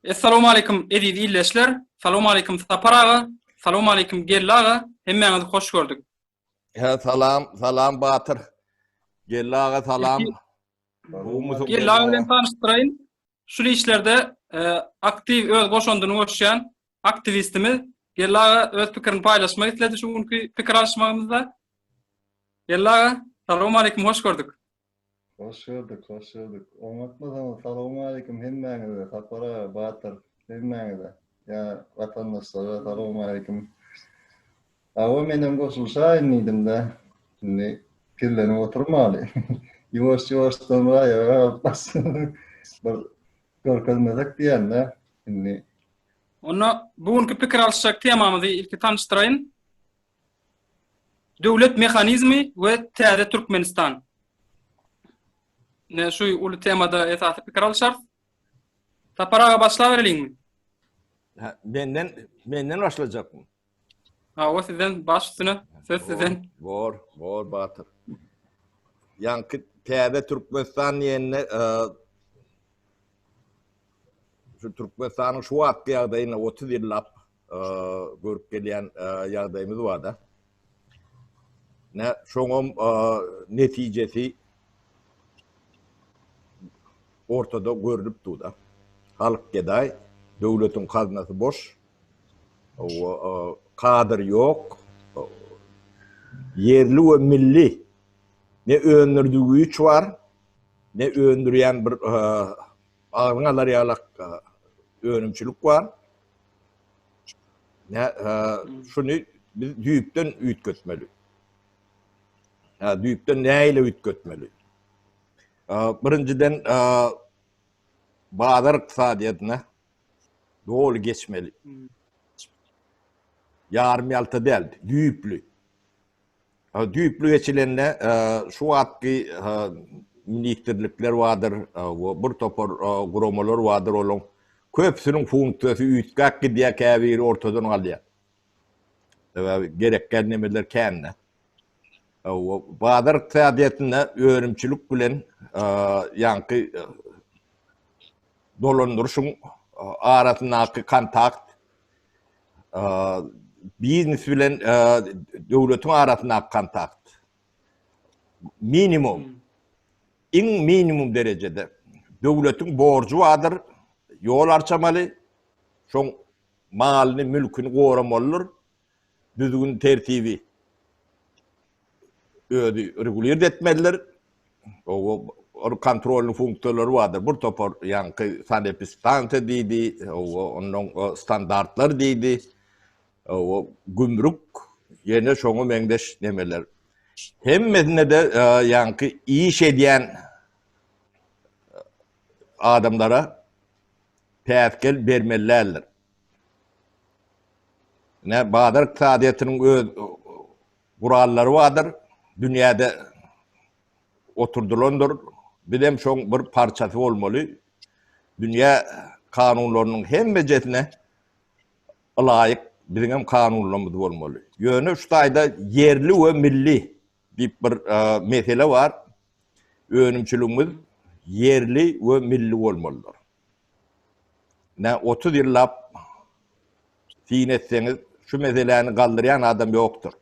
Essalawmaleýkim eziz ildeşler. Salowmaleýkim Sapar aga. Salowmaleýkim Geldi aga. Hemmäňizi hoş gördük. He salam, salam Batyr. Geldi aga salam. Geldi aga bilen tanyşdyraýyn. Şul işlerde e, aktiw öz goşandyny goşýan aktiwistimiz Geldi aga öz pikirini paýlaşmak isledi şu günki pikir alyşmagymyzda. Geldi aga, salowmaleýkim, hoş gördük. Hoş gördük, hoş gördük. Oňatmysyňyz? Salowmaleýkim hemmäňize, Sapar aga, Batyr, hemmäňize. Ýa watandaşlara salowmaleýkim. Hawa, menem goşulyşaýyn diýdim-de. Indi gizlenip oturmaly. Ýuwaş-ýuwaşdan bir aýaga galyp başladyk. Bir görkezmesek diýende, indi. Onda bu günki pikir alyşjak temamyzy ilki tanyşdyraýyn. Döwlet mehanizmi we täze Türkmenistan. Ne şu uly temada esasy pikir alyşarys. Sapar aga başlabereliňmi? Ha, menden menden başlajakmy? Hawa sizden baş üstüne söz sizden. Bor, bor Batyr. Ýaňky täze Türkmenistan diýende e, şu Türkmenistanyň şu wagtky ýagdaýyny 30 ýyllap görüp gelýän ýagdaýymyz bar-da. Ne şoňam netijesi ortada görnüp dur-da. Halk gedaý, döwletiň gaznasy boş, kadr ýok, ýerli we milli ne öndüriji güýç bar, ne öndürýän bir agzyňa alar ýalak önümçilik bar. Ne, şuny biz düýpden üýtgetmeli. Ha, düýpden näile üýtgetmeli? Birinjiden bazar ykdysadyýetine doly geçmeli. Ýarym ýalta däl, düýpli. Düýpli geçilende şu wagtky ministrlikler bardyr we bir topar guramalar bardyr olaň köpüsiniň funksiýasy üýtgäp gidýär käbiri ortadan galýar. Sebäbi gerekgän nemeler kände. Bazar ykdysadyýetinde önümçilik bilen ýaňky dolandyryşyň arasyndaky kontakt Biznes bilen döwletiň arasyndaky kontakt minimum, iň minimum derejede. Döwletiň borjy bardyr, ýol arçamaly, şoň malyny, mülküni goramalydyr, düzgün tertibi özi regulirt etmelidir. Ol kontrolny funksiýalary bardyr. Bir topar ýaňky sanepistansiýa diýdi, ondan standartlar diýdi. Gümrük ýene şoňa meňzeş nemeler. Hemmesinde-de ýaňky iş edýän adamlara päsgel bermeli däldir. Ne bazar ykdysadyýetiniň öz gurallary bardyr. Dünýäde oturdylandyr. Bizem şoň bir parçasy bolmaly. Dünýä kanunlarynyň hemmejesine ylaýyk biziňem kanunlarymyz bolmaly. Ýöne şu taýda ýerli we milli diýip bir mesele bar. Önümçiligimiz ýerli we milli bolmalydyr. Nä 30 ýyllap syn etseňiz şu meseläni galdyrýan adam ýokdur.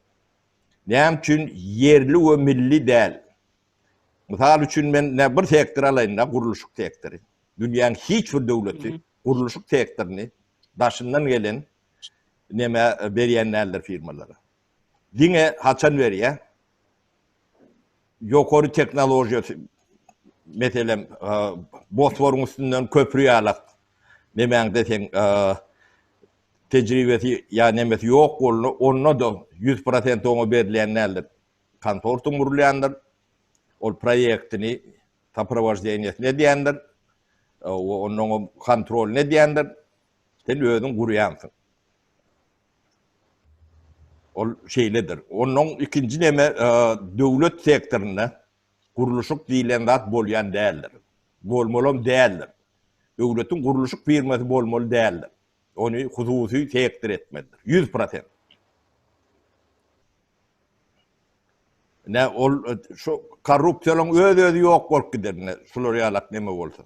Näme üçin ýerli we milli däl? Mysal üçin men nä bir sektor alaýyn da gurluşyk sektory. Dünýäň hiç bir döwleti gurluşyk sektoryny daşyndan gelen neme berýän däldir firmalara. Diňe haçan berýär? Ýokary tehnologiýasy meselem Bosforyň üstünden köpri ýalak nemäňde seň tejribesi ýa nemesi ýok bolanda onda-da 100% oňa berilýän däldir. Konsorsium gurulýandyr. Ol proýektini soprowaždeniýesini edýändir. Onnoňam kontrolyny edýändir. Sen özüň gurýansyň. Ol şeýledir. Onnoň ikinji neme döwlet sektorynda gurluşyk diýlen zat bolýan däldir. Bolmalam däldir. Döwletiň gurluşyk firmasy bolmaly däldir. Ony hususy sektor etmelidir. 100%. Ne ol şu korrupsiýalaryň öz-özi ýok bolup gider ine şular ýalak neme bolsa.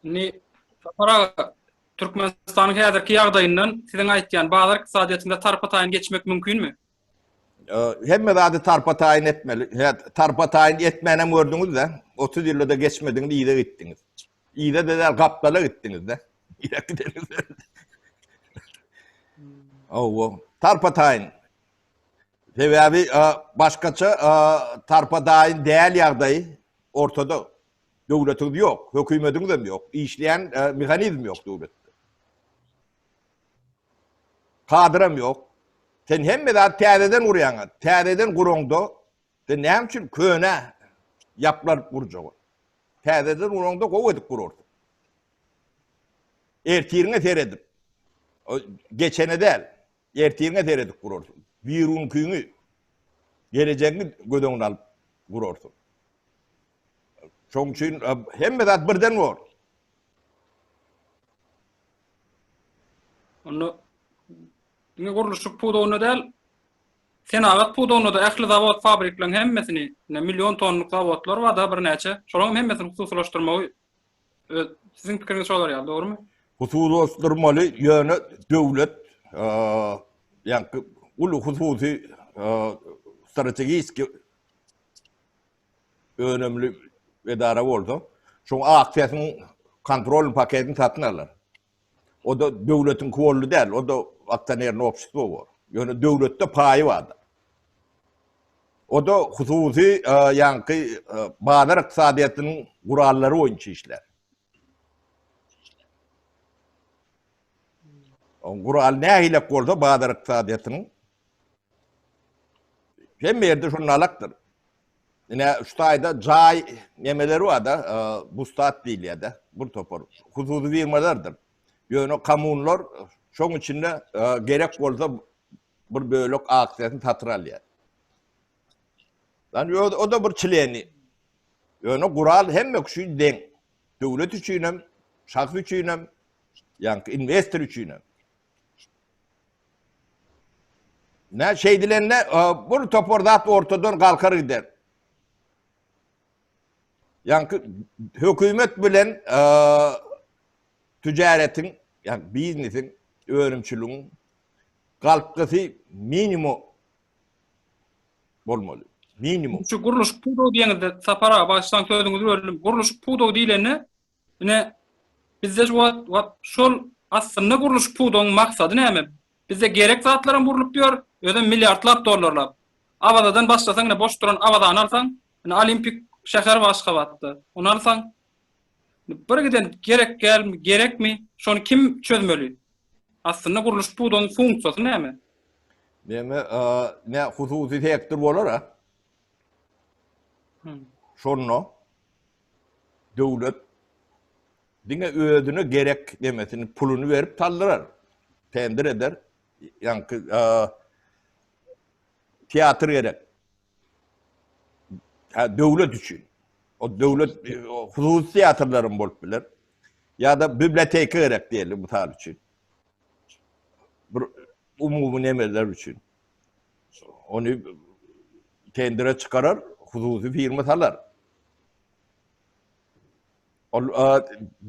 Indi. Sapar aga, Türkmenistanyň häzirki ýagdaýyndan siziň aýtýan bazar ykdysadyýetinde tarpa-taýyn geçmek mümkinmi? Hemme zady tarpa-taýyn etmeli. Tarpa-taýyn etmänem gördüňiz-de, 30 ýylda-da geçmediňiz, yza gitdiňiz. Yza-da däl, gapdala gitdiňiz-de. Yza gideniňiz. Hawa, tarpa-taýyn. Sebäbi başgaça tarpa-taýyn däl ýagdaý ortada. Döwletiňiz ýok, hökümetiňiz hem ýok, işleýän mehanizm ýok döwletde. Kadram ýok. Sen hemme zady täzeden gurýaň. Täzeden guraňda sen näme üçin köne ýaplaryp gurjak? Täzeden guraňda gowy edip gurarsyň. Ertiriňe seredip, geçene däl, ertiriňe seredip gurarsyň. Birunkyňy, gelejegiňi göz öňüne alyp gurarsyň. Şoň üçin hemme zat birden bor. Onda diňe gurluşyk pudagynda däl, senagat pudagynda-da ähli zawod, fabrikleriň hemmesini, ine million tonluk zawodlar bar-da birnäçe, şolaryň hemmesini hususylaşdyrmagy öz siziň pikiriňiz şolar ýaly, dogrumy? Hususylaşdyrmaly, ýöne döwlet ýaňky uly hususy strategiki önümli edara bolsa, şoň aksiýasynyň kontrolny paketini satyn alar. O-da döwletiňki boldy däl, o-da aksionerniý obşestwo bor. Ýöne döwletde paýy bardyr. O-da hususy ýaňky bazar ykdysadyýetiniň gurallary boýunça işlär. O gural nähilek bolsa bazar ykdysadyýetiniň hemme ýerde şonda alakdyr. Ine şu taýda jaý nemeleri bar-da, bustat diýilýär-de, bir topar hususy firmalardyr. Ýöne kommunlar şoň içinde gerek bolsa bir bölek aksiýasyny satyn alýar. Yani o da bir çileni. Ýöne gural hemme üçin deň. Döwlet üçin hem, şahs üçin hem, ýa investor üçin hem. Ne şeýdilende bir topar zat ortadan galkar gider. Ýaňky hökümet bilen ticaretiň, ýa biznesiň, önümçiligiň galkysy minimum bolmaly. Minimum. Şu gurluşyk pudagy diýeňizde Sapar aga bagyşlaň sözüňizi böldüm. Gurluşyk pudagy diýlende Ine, bizde şu wagt wagt şol aslynda gurluşyk pudagyň maksady näme? Bizde gerek zatlaram gurlup ýör, özem milliardlap dollarlap. Awazadan başlasaň ine boş duran Awazany alsaň, ine Olimpik şäher bar Aşgabatda, ony alsaň, bir giden gerek dälmi, gerekmi, şony kim çözmeli? Aslynda gurluşyk pudagyň funksiýasy näme? Näme, ne hususy sektor bolar-a? Şonda Döwlet diňe özüne gerek nemesini, puluny berip saldyrar. Tender eder. Ýaňky teatr gerek. Ha, döwlet üçin. O döwlet hususy teatrlaryň bolup biler. Ýa-da biblioteka gerek diýeli, mysal üçin. Bir umumy nemeler üçin. Ony tendere çykarar, hususy firma salar. Ol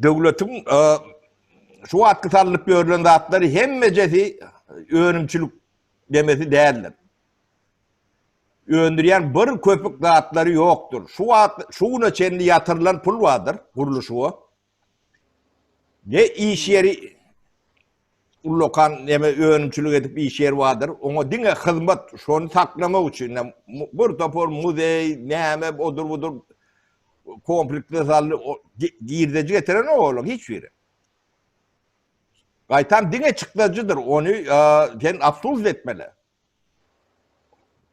döwletiň şu wagtky salnyp ýörlen zatlary hemmejesi önümçilik demesi däldir. Öndürýän bir köpük zatlary ýokdur. Şu wagt şu güne çenli ýatyrylan pul bardyr gurluşyga. Ne iş ýeri ullakan neme önümçilik edip iş ýeri bardyr. Oňa diňe hyzmat şony saklamak üçin bir topar muzeý, näme odur budur kompleksde saldy, girdeji getiren olar hiç biri. Gaýtam diňe çykdajydyr. Ony sen absurs etmeli.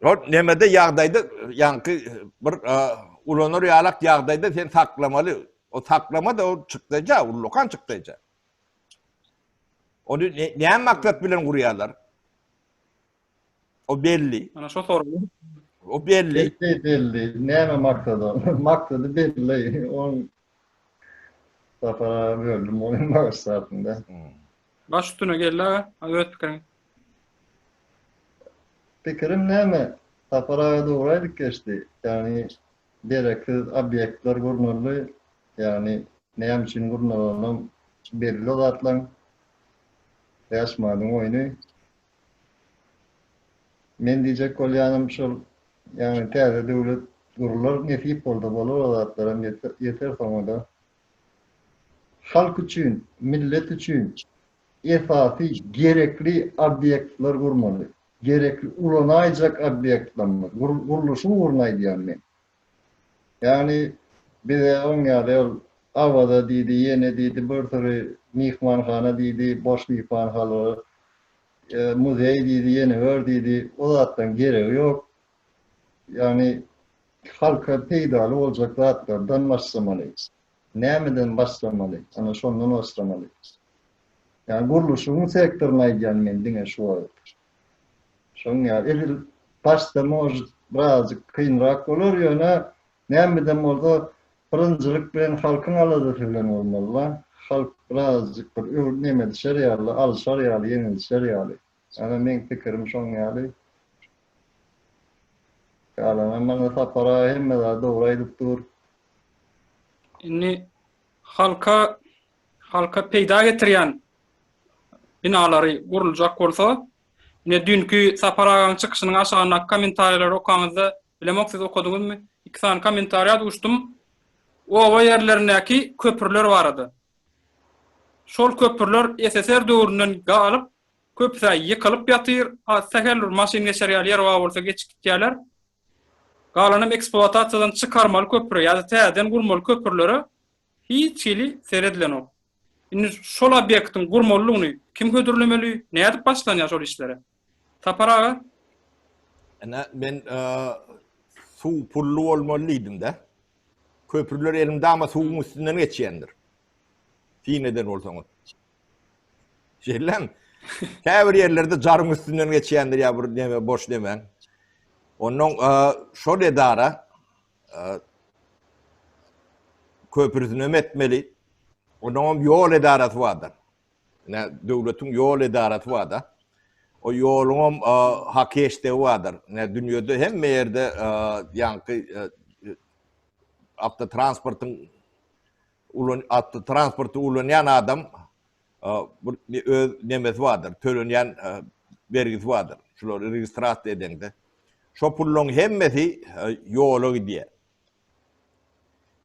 Ol nemede ýagdaýda ýaňky bir ulanar ýalak ýagdaýda sen saklamaly. O saklama da o çykdaja, ullakan çykdaja. Ony näme maksat bilen gurýarlar? O belli. Ana şo sorag. O belli. Belli, belli. Näme maksady? Maksady belli. Oň Sapar aga böldüm ony bagyşlarsyň-da. Baş üstüne geldi aga, öz pikiriň. Pikirim näme? Sapar aga dogry aýdyp geçdi. Ýagny dereksiz obýektler gurnaldy. Ýagny näme üçin gurnalanam. Belli o zatlaň. 5 manadyň oýny. Men diýjek bolýanym şol, ýagny täze döwlet gurular, nesip bolsa bolar o zatlaram ýeter soňada. Halk üçin, millet üçin esasy gerekli obýektler gurmaly. Gerekli ulanaýjak obýektlerimiz, gurluşyň ugruny aýdýan men. Ýagny bize oň ýaly ol Awaza diýdi, ýene diýdi, bir süri myhmanhana diýdi, boş myhmanhalar, muzeý diýdi, ýene bir diýdi, o zatlaryň geregi ýok. Ýagny halka peýdaly boljak zatlardan başlamaly. Nämeden başlamaly? Ana şondan başlamaly. Ýagny gurluşygyň sektoryny aýdýan men diňe şu wagt. Şoň ýaly edil başda может birazjyk kynrak bolar ýöne nämeden bolsa birinjilik bilen halkyň aladasy bilen bolmalyda. Halk birazjyk bir öw nemedişer ýaly, alyşar ýaly, ýeňilişer ýaly. Ana meň pikirim şoň ýaly. Galanam mana Sapar aga hemme zady dogry aýdyp dur. Indi halka halka peýda getirýän binalary guruljak bolsa, ine düýnki Sapar agaň çykyşynyň aşagyndaky kommentariýalary okaňyzda, bilemok siz okadyňyzmy, iki sany kommentariýa duşdum. Oba ýerlerindäki köprüler barada. Şol köprüler SSR döwründen galyp, köpüsi ýykylyp ýatyr, sähel bir maşyn geçer ýaly ýer bar bolsa geçip gitýärler. Galanam ekspluatasiýadan çykarmaly köpri ýa-da täzeden gurmaly köprülere hiç hili seredilenok. Indi şol obýektiň gurmalylygyny kim hödürlemeli, nädip başlanýar şol işlere? Sapar aga? Ine, men suw pully bolmaly diýdim-de. Köprüler elmydama suwuň üstünden geçýändir. Syn eden bolsaňyz. Şeýlemi? Käbir ýerlerde jaryň üstünden geçýändir ýa bir neme boş nemäň. Ondan şol edara köprüsini hem etmeli. Ondan hem ýol edarasy bardyr. Ine döwletiň ýol edarasy barda. O ýoluň hem haky eşdegi bardyr. Ine dünýede hemme ýerde ýaňky awtotransportyň ulan awtotransporty ulanýan adam bir öz nemesi bardyr, tölenýän bergisi bardyr. Şulary registrasiýa edeňde. Şo pullaryň hemmesi ýola gidýär.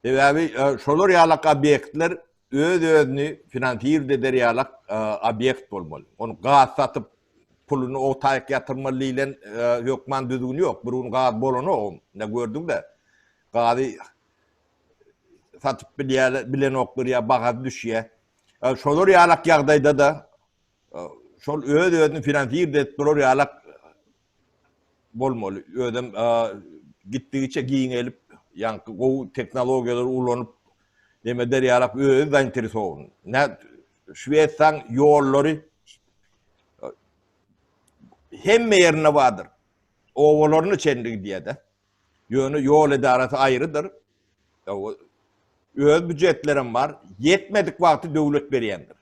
Sebäbi şolar ýalak obýektler öz-özüni finansird eder ýalak obýekt bolmaly. Ony gaz satyp puluny o taýyk ýatyrmaly diýlen hökman düzgün ýok. Bir gün gaz bolanok. Ine gördüň-de. Gazy satyp bilýär, bilenoklar ýa bahasy düşýär. Şolar ýalak ýagdaýda-da şol öz-özüni finansird edip durar ýalak bolmaly. Özem gitdigiçe giňelip, ýaňky gowy tehnologiýalary ulanyp, neme eder ýalak özi zainteresowan. Nä Şwesiýaň ýollary hemme ýerinde bardyr. Obalaryna çenli gidýär-de. Ýöne ýol edarasy aýrydyr. Öz býujetlerem bar. Ýetmedik wagty döwlet berýändir.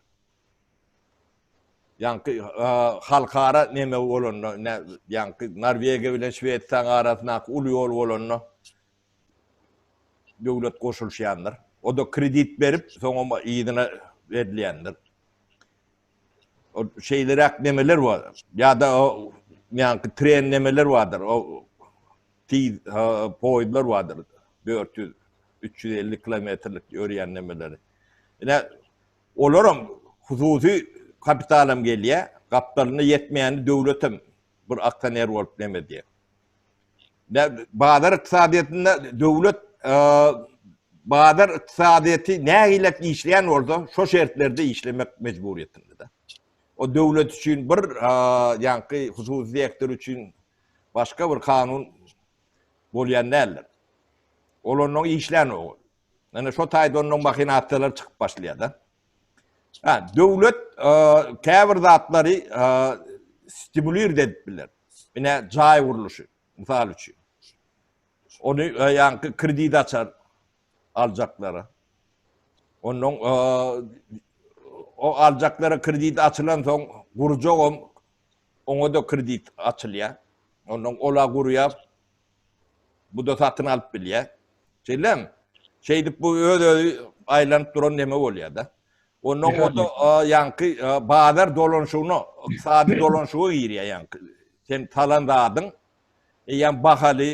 Ýaňky halkara neme bolanda, ýaňky Norwegiýa bilen Şwesiýanyň arasyndaky uly ýol bolanda döwlet goşulyşýandyr. O-da kredit berip, soňam yzyna berilýändir. O şeýleräk nemeler bar. Ýa-da o ýaňky tren nemeler bardyr. O tiz poýezdler bardyr. 400 350 kilometrlik ýörýän nemeleri. Ine olaram hususy kapitalam gelýär, gapdalynda ýetmeýäni döwletem bir aksioner bolup neme edýär. Bazar ykdysadyýetinde döwlet bazar ykdysadyýeti nähilek işleýän bolsa, şo şertlerde işlemek mejburyýetinde-de. O döwlet üçin bir ýaňky hususy sektor üçin başga bir kanun bolýan däldir. Ol ondan işlän o. Ýöne şo taýda ondan mahinasiýalar çykyp başlaýar-da. Ha, döwlet käbir zatlary stimulir edip biler. Ine jaý gurluşy, mysal üçin. Ony ýaňky kredit açar aljaklara. Ondan o aljaklara kredit açylan soň gurjagam oňa-da kredit açylýar. Ondan ola gurýar. Bu-da satyn alyp bilýär. Şeýlemi? Şeýdip bu öz-özi aýlanyp duran neme bolýar-da. Ondan o da ýaňky bazar dolanyşygyna, ykdysady dolanyşyga girýär ýaňky. Sen salan zadyň eýýäm bahaly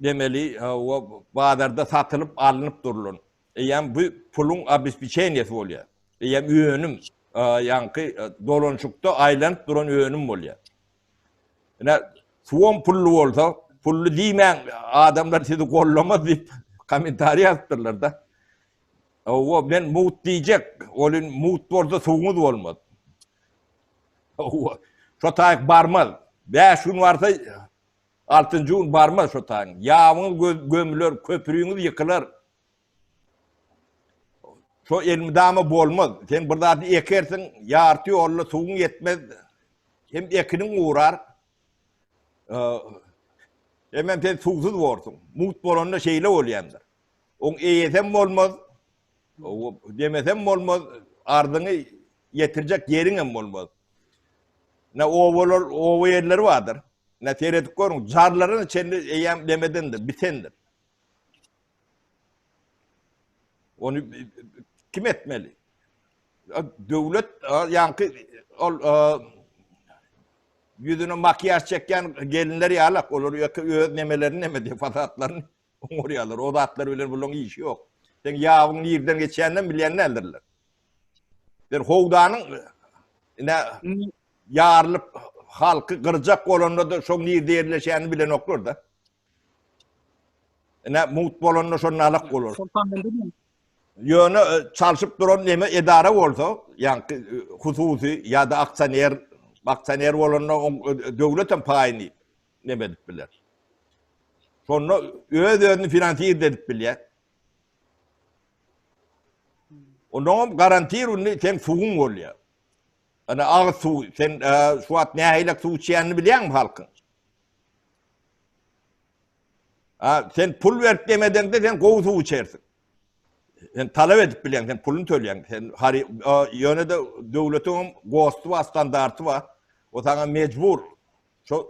demeli, bazarda satylyp alnyp durlan. Eýýäm bu puluň obespeçeniýesi bolýar. Eýýäm önüm, ýaňky dolanyşykda aýlanyp duran önüm bolýar. Ine, suwam pully bolsa, pully diýmäň, adamlar sizi gollamaz diýip kommentariý ýazypdyrlar-da. Hawa, men mugt diýjek, ol indi mugt bolsa suwuňyz bolmaz. Hawa, şo taýyk barmaz. 5 gün barsa, altynjy gün barmaz şo taýyň. Ýabyňyz gömüler, köprüňiz ýykylar. Şo elmydama bolmaz. Sen bir zady ekersiň, ýarty ýolda suwuň ýetmez, hem ekiniň gurar. Hemem sen suwsuz borsuň. Mugt bolanda şeýle bolýandyr. Oň eýesem bolmaz, demesem bolmaz, arzyňy ýetirjek ýeriňem bolmaz. Ne obalar, oba ýerleri bardyr. Ne seredip görüň, jarlaryna çenli eýýäm demedendir, bitendir. Ony kim etmeli? Döwlet ýaňky ol ýüzüne makiýaž çekýän gelinler ýalak, olar öz nemelerini neme diýip fasatlaryny oňarýarlar. O zatlar bilen bularyň işi ýok. Sen ýabyň nirden geçýänini bilýän däldirler. Sen howdanyň ine ýarylyp halky gyrjak bolanda-da şoň nirde ýerleşýänini bilenoklar-da. Ine mugt bolanda şonda alak bolar. Ýöne e, çalşyp duran neme edara bolsa, ýaňky e, hususy ýa-da aksioner, aksioner bolanda e, döwlet hem paýyny neme edip biler. Şonda öz-özüni finansir edip bilýär. Ondan garantirowny sen suwuň bolýar. Ana agyz suw, sen şu wagt nähili suw içýänini bilýäňmi halkyň? Ha, sen pul berip demedeňde sen gowy suw içersiň. Sen talap edip bilýäň, sen puluny töleýäň. Sen hary ýöne-de döwletiň hem GOST-y bar, standarty bar. O saňa mejbur şo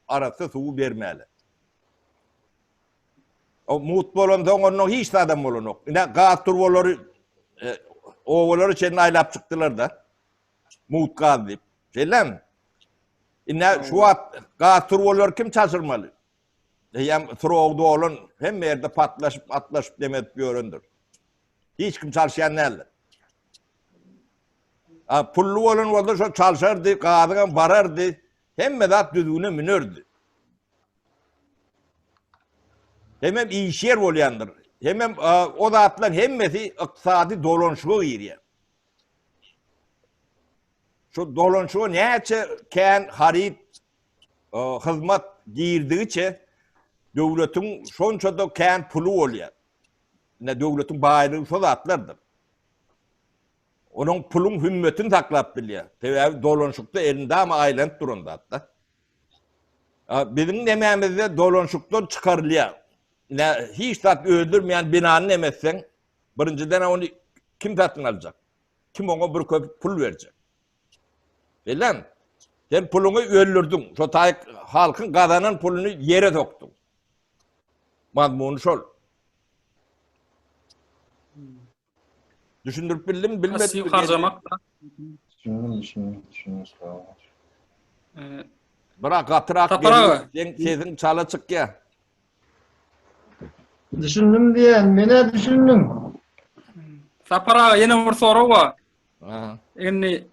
arassa suwy bermäli. O mugt bolansoň ondan hiç zadam bolanok. Ine gaz turbalary e, obalara çenli aýlap çykdylar-da. Mugt gaz diýip. Şeýlemi? Ine şu wagt gaz turbalary kim çalşyrmaly? Eýýäm srogy dolan hemme ýerde patlaşyp, atlaşyp dem edip ýörendir. Hiç kim çalşýan däldir. A pully bolan bolsa şo çalşardy, gazyňam barardy, hemme zat düzgüne münerdi. Hemem iş ýer bolýandyr. Hemem o zatlaryň hemmesi ykdysady dolanyşyga girýär. Şu dolanyşyga näçe kän haryt, hyzmat girdigiçe döwletiň şonça-da kän puly bolýar. Ine döwletiň baýlygy şo zatlardyr. Onuň puluň hümmetini saklap bilýär. Sebäbi dolanyşykda elmydama aýlanyp duran zatda. Biziň nemämizde dolanyşykdan çykarylýar. Ine hiç zat öldürmeýän binany neme etseň, birinjiden ony kim satyn aljak? Kim oňa bir köpük pul berjek? Bilen, sen puluňy öldürdiň. Şo taýyk halkyň gazanan puluny ýere sokduň. Mazmuny şol. Düşündirip bildim, bilmedim. Passiw harjamak da. Düşündim, düşündim, düşündim. Sag ol. Bırak gatyrak Sapar aga. Sen sesiň çala çykýar. Düşündim diýen, menä düşündim. Sapar aga ýene bir sorag bar. Aha. Indi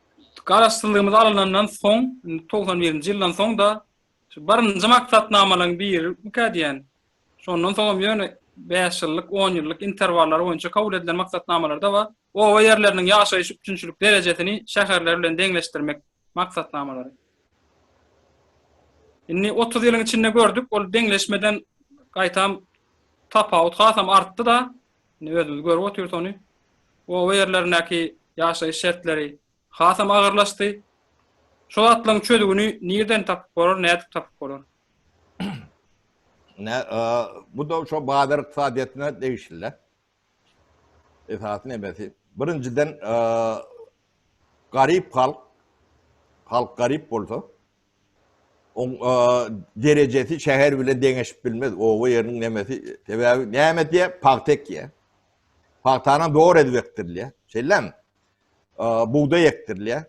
garaşsyzlygymyz alynandan soň, indi 91-nji ýyldan soň da şu birinji maksatnamalaryň biri mikä diýen. Şondan soňam ýöne 5 ýyllyk, 10 ýyllyk interwallar boýunça kabul edilen maksatnamalar da bar. Oba ýerleriniň ýaşaýyş üpjünçilik derejesini şäherler bilen deňleşdirmek maksatnamalary. Indi 30 ýylyň içinde gördük, ol deňleşmeden gaýtam tapawut hasam artdy-da. Indi özümiz görüp otyrys ony. Oba ýerlerindäki ýaşaýyş şertleri hasam agyrlaşdy. Şo zatlaryň çözüwini nirden tapyp bolar, nädip tapyp bolar? Ne, bu da şo bazar ykdysadyýetine degişli. Esasy nemesi. Birinjiden garyp halk, halk garyp bolsa, oň derejesi şäher bilen deňeşip bilmez. Oba ýeriniň nemesi, sebäbi näme diýýär? Pagta ekýär. Pagtanam dogry edip ekdirilýär. Şeýlemi? Bugdaý ekdirilýär.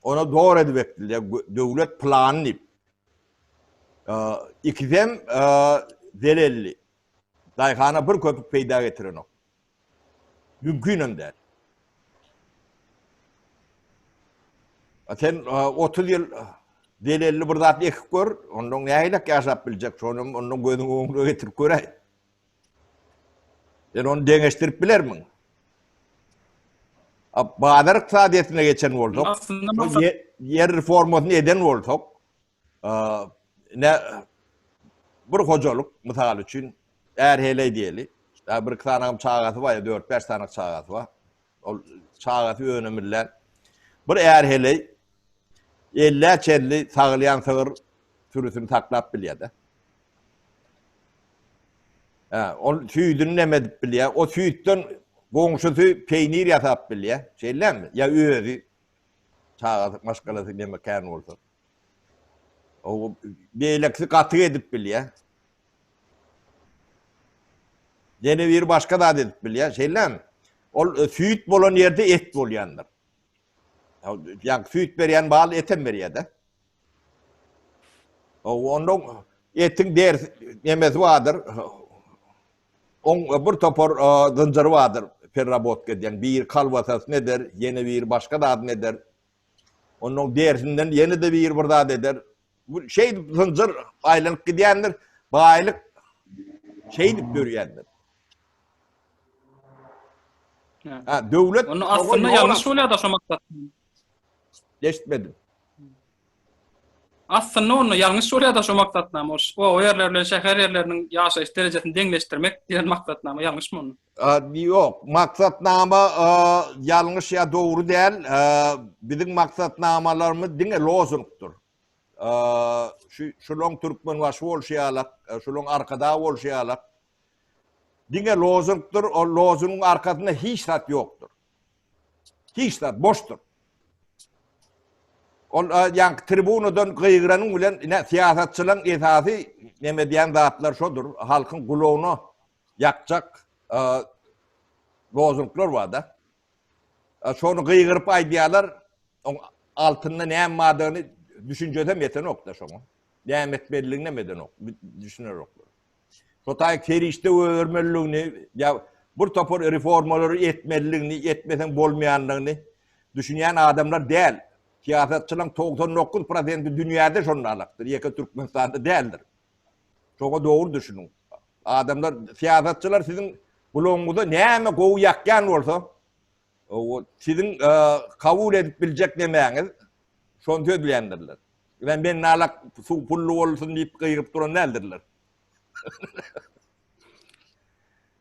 Ona dogry edip ekdirilýär. Döwlet plany diýip. Ikisem zelelli. Daýhana bir köpük peýda getirenok. Mümkinem däl. Sen 30 ýyl zelelli bir zat ekip gör, ondan nähilek ýaşap biljek, şony ondan gözüň öňüne getirip göräý. Sen ony deňeşdirip bilermiň? A bazar ykdysadyýetine geçen bolsak, ýer reformasyny eden bolsak, ne bir hojalyk mysal üçin är heleý diýeli. Ýa bir iki sany çagasy bar, ýa 4-5 sany çagasy bar. Ol çagasy önemiller. Bir är heleý 50 çenli sagylýan sygyr sürüsini saklap bilýär-de. Hä, ol süýdüni näme edip bilýär? O süýtden goňşusy peýnir ýasap bilýär. Şeýlemi? Ýa özi çagasy, maşgalasy näme kän bolsa. O beýlekisi gatyk edip bilýär. Ýene biri başga zat edip bilýär. Şeýlemi? Ol e, süýt bolan ýerde et bolýandyr. Ýa süýt berýän bal etem berýär-de. Onda etiň der nemesi bardyr. Oň bir topar zynjyry bardyr perrabotka edýän. Biri kolbasasyny eder, ýene biri başga zadyny eder. Ondan dersinden ýene-de biri bir zat eder. Bu şeýdip zynjyr aýlanyp gidýändir. Baýlyk şeýdip dörýändir. Ha, döwlet Onda aslynda ýalňyş bolýar-da şo maksat. Eşitmedim. Aslynda onda ýalňyş bolýar-da şo maksatnama. O ýerler bilen şäher ýerleriniň ýaşaýyş derejesini deňleşdirmek diýen maksatnama ýalňyşmy onda? Ýok, maksatnama ýalňyş ýa dogry däl. Biziň maksatnamalarymyz diňe lozungdyr. Şu şulaň Türkmenbaşy bolşy ýalak, şulaň Arkadag bolşy ýalak diňe lozungdyr, ol lozungyň arkasynda hiç zat ýokdur. Hiç zat boşdur. Ol ýaňky tribunadan gygyranyň bilen ine syýasatçylaryň esasy neme edýän zatlar şodur. Halkyň gulagyna ýakjak lozunglar bar-da. Şony gygyryp aýdýarlar. Oň altynda näme bardygyny düşünjesem ýetenok-da şoňa. Näme etmelidigini hem edenok, düşüneroklar. Şo taýy serişde goýbermelidigini ýa bir topar reformalary etmelidigini, etmeseň bolmaýandygyny düşünýän adamlar däl. Syýasatçylaryň 99 prosenti dünýäde şonda alakdyr, ýeke Türkmenistanda däldir. Şoňa dogry düşüniň. Adamlar, syýasatçylar siziň gulagyňyza näme gowy ýakýan bolsa, o siziň kabul edip biljek nemäňiz, şony sözleýändirler. Men men nalak suw pully bolsun diýip gygyryp duran däldirler.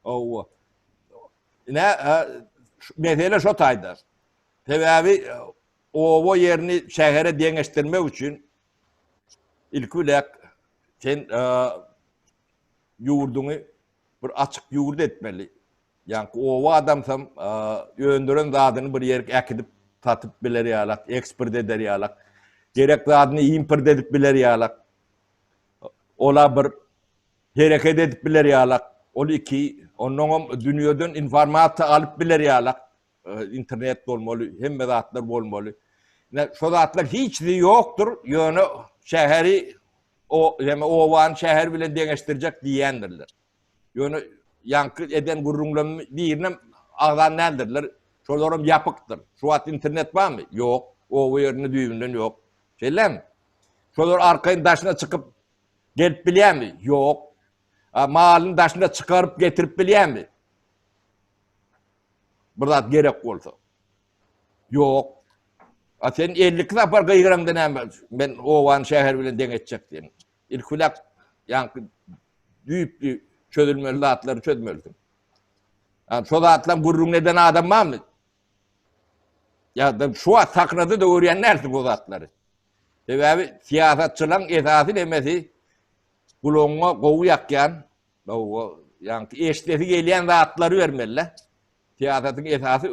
Owa. Ine, mesele şo taýda. Sebäbi oba ýerini şähere deňeşdirmek üçin ilki bilen sen ýurduňy bir açyk ýurt etmeli. Ýaňky oba adamsam öndüren zadyny bir ýerik äkidip satyp biler ýalak, eksport eder ýalak. Gerek zadyny import edip biler ýalak. Ola bir hereket edip biler ýalak. Ol iki, onnoňam dünýeden informasiýa alyp biler ýalak. Internet bolmaly, hemme zatlar bolmaly. Ine, şo zatlar hiç zı ýokdur, ýöne şäheri o, ýa obany şäher bilen deňeşdirjek diýýändirler. Ýöne ýaňky eden gürrüňlerimi birinem agzan däldirler. Şolaram ýapykdyr. Şu wagt internet barmy? Ýok. Oba ýerinde düýbünden ýok. Şeýlemi? Şolar arkaýyn daşyna çykyp gelip bilýärmi? Ýok. A malyny daşyna çykaryp getirip bilýärmi? Bir zat gerek bolsa. Ýok. A sen 52 sapar gygyraňda näme? Men obany şäher bilen deň etjek diýen. Ilki bilen ýaňky düýpli çözülmeli zatlary çözmelisiň. Yani şo zatlaryň gürrüňini eden adam barmy? Ya da şu wagt sahnada da görýän dälsiň o zatlary. Sebäbi syýasatçylaryň esasy nemesi gulagyňa gowy ýakýan, ýaňky eşidesi gelýän zatlary bermeli. Syýasatyň esasy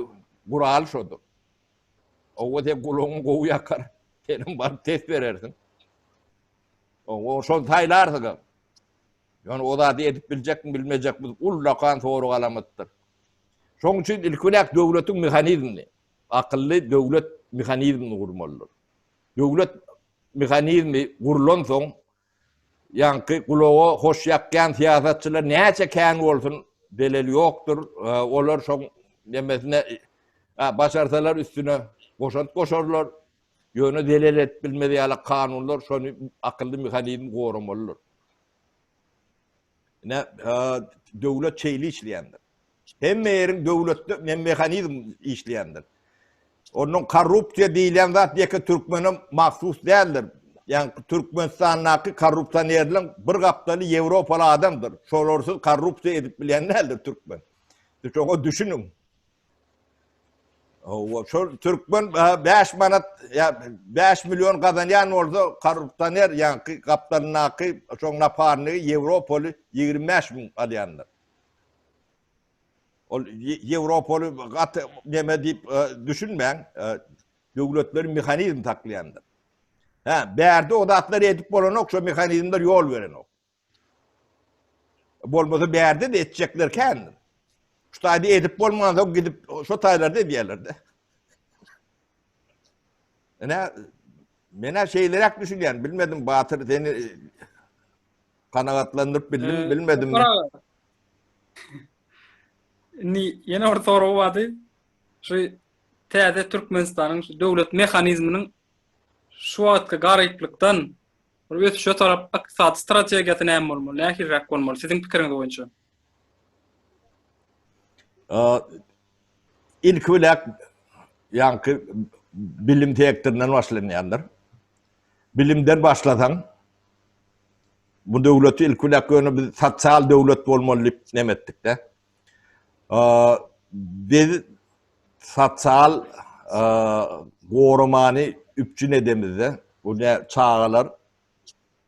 guraly şodur. Owa sen gulagyňa gowy ýakar, senem baryp ses berersiň. Owa şony saýlarsyň. Ýöne o zady edip biljekmi, bilmejekmi ullakan sorag alamatdyr. Şoň üçin ilki bilen döwletiň mehanizmini, akylly döwlet mehanizmini gurmalydyr. Döwlet mehanizmi gurlansoň, ýaňky gulaga hoş ýakýan syýasatçylar näçe kän bolsun, zeleli ýokdur. Olar şoň nemesine başarsalar üstüne goşant goşarlar. Ýöne zelel edip bilmez ýaly kanunlar şony akylly mehanizm goramalydyr. Ine, döwlet şeýle işleýändir. Hemme ýeriň döwletde men mehanizm işleýändir. Ondan korrupsiýa diýilýän zat ýeke türkmene mahsus däldir. Ýagny Türkmenistandaky korrupsionerleň bir gapdaly ýewropaly adamdyr. Şolarsyz korrupsiýa edip bilýän däldir türkmen. Siz şoňa düşüniň. Hawa, şol türkmen 5 manat ýa 5 million gazanýan bolsa, korrupsioner ýaňky gapdalyndaky şoň naparnigi ýewropaly 25 müň alýandyr. Ol ýewropaly gaty neme diýip düşünmäň, döwletleri mehanizm saklaýandyr. Hä, bärde o zatlary edip bolanok, şo mehanizmler ýol berenok. Bolmasa bärde de etjekler kändir. Şu taýda edip bolmansoň gidip şo taýlarda edýärler-de. Ine, men-ä şeýleräk düşünýän, bilmedim Batyr seni kanagatlandyryp bildim, bilmedim. Indi ýene bir sorag bardy. Şu täze Türkmenistanyň şu döwlet mehanizminiň şu wagtky garyplykdan bir ösüşe tarap ykdysady strategiýasy näme bolmaly, nähiliräk bolmaly siziň pikiriňiz boýunça? Ilki bilen ýaňky bilim sektoryndan başlanýandyr. Bilimden başlasaň, bu döwleti ilki bilen ýöne biz sosial döwlet bolmaly diýip näme etdik-de. Biz sosial goramany üpjün edemizde, bu ne çagalar,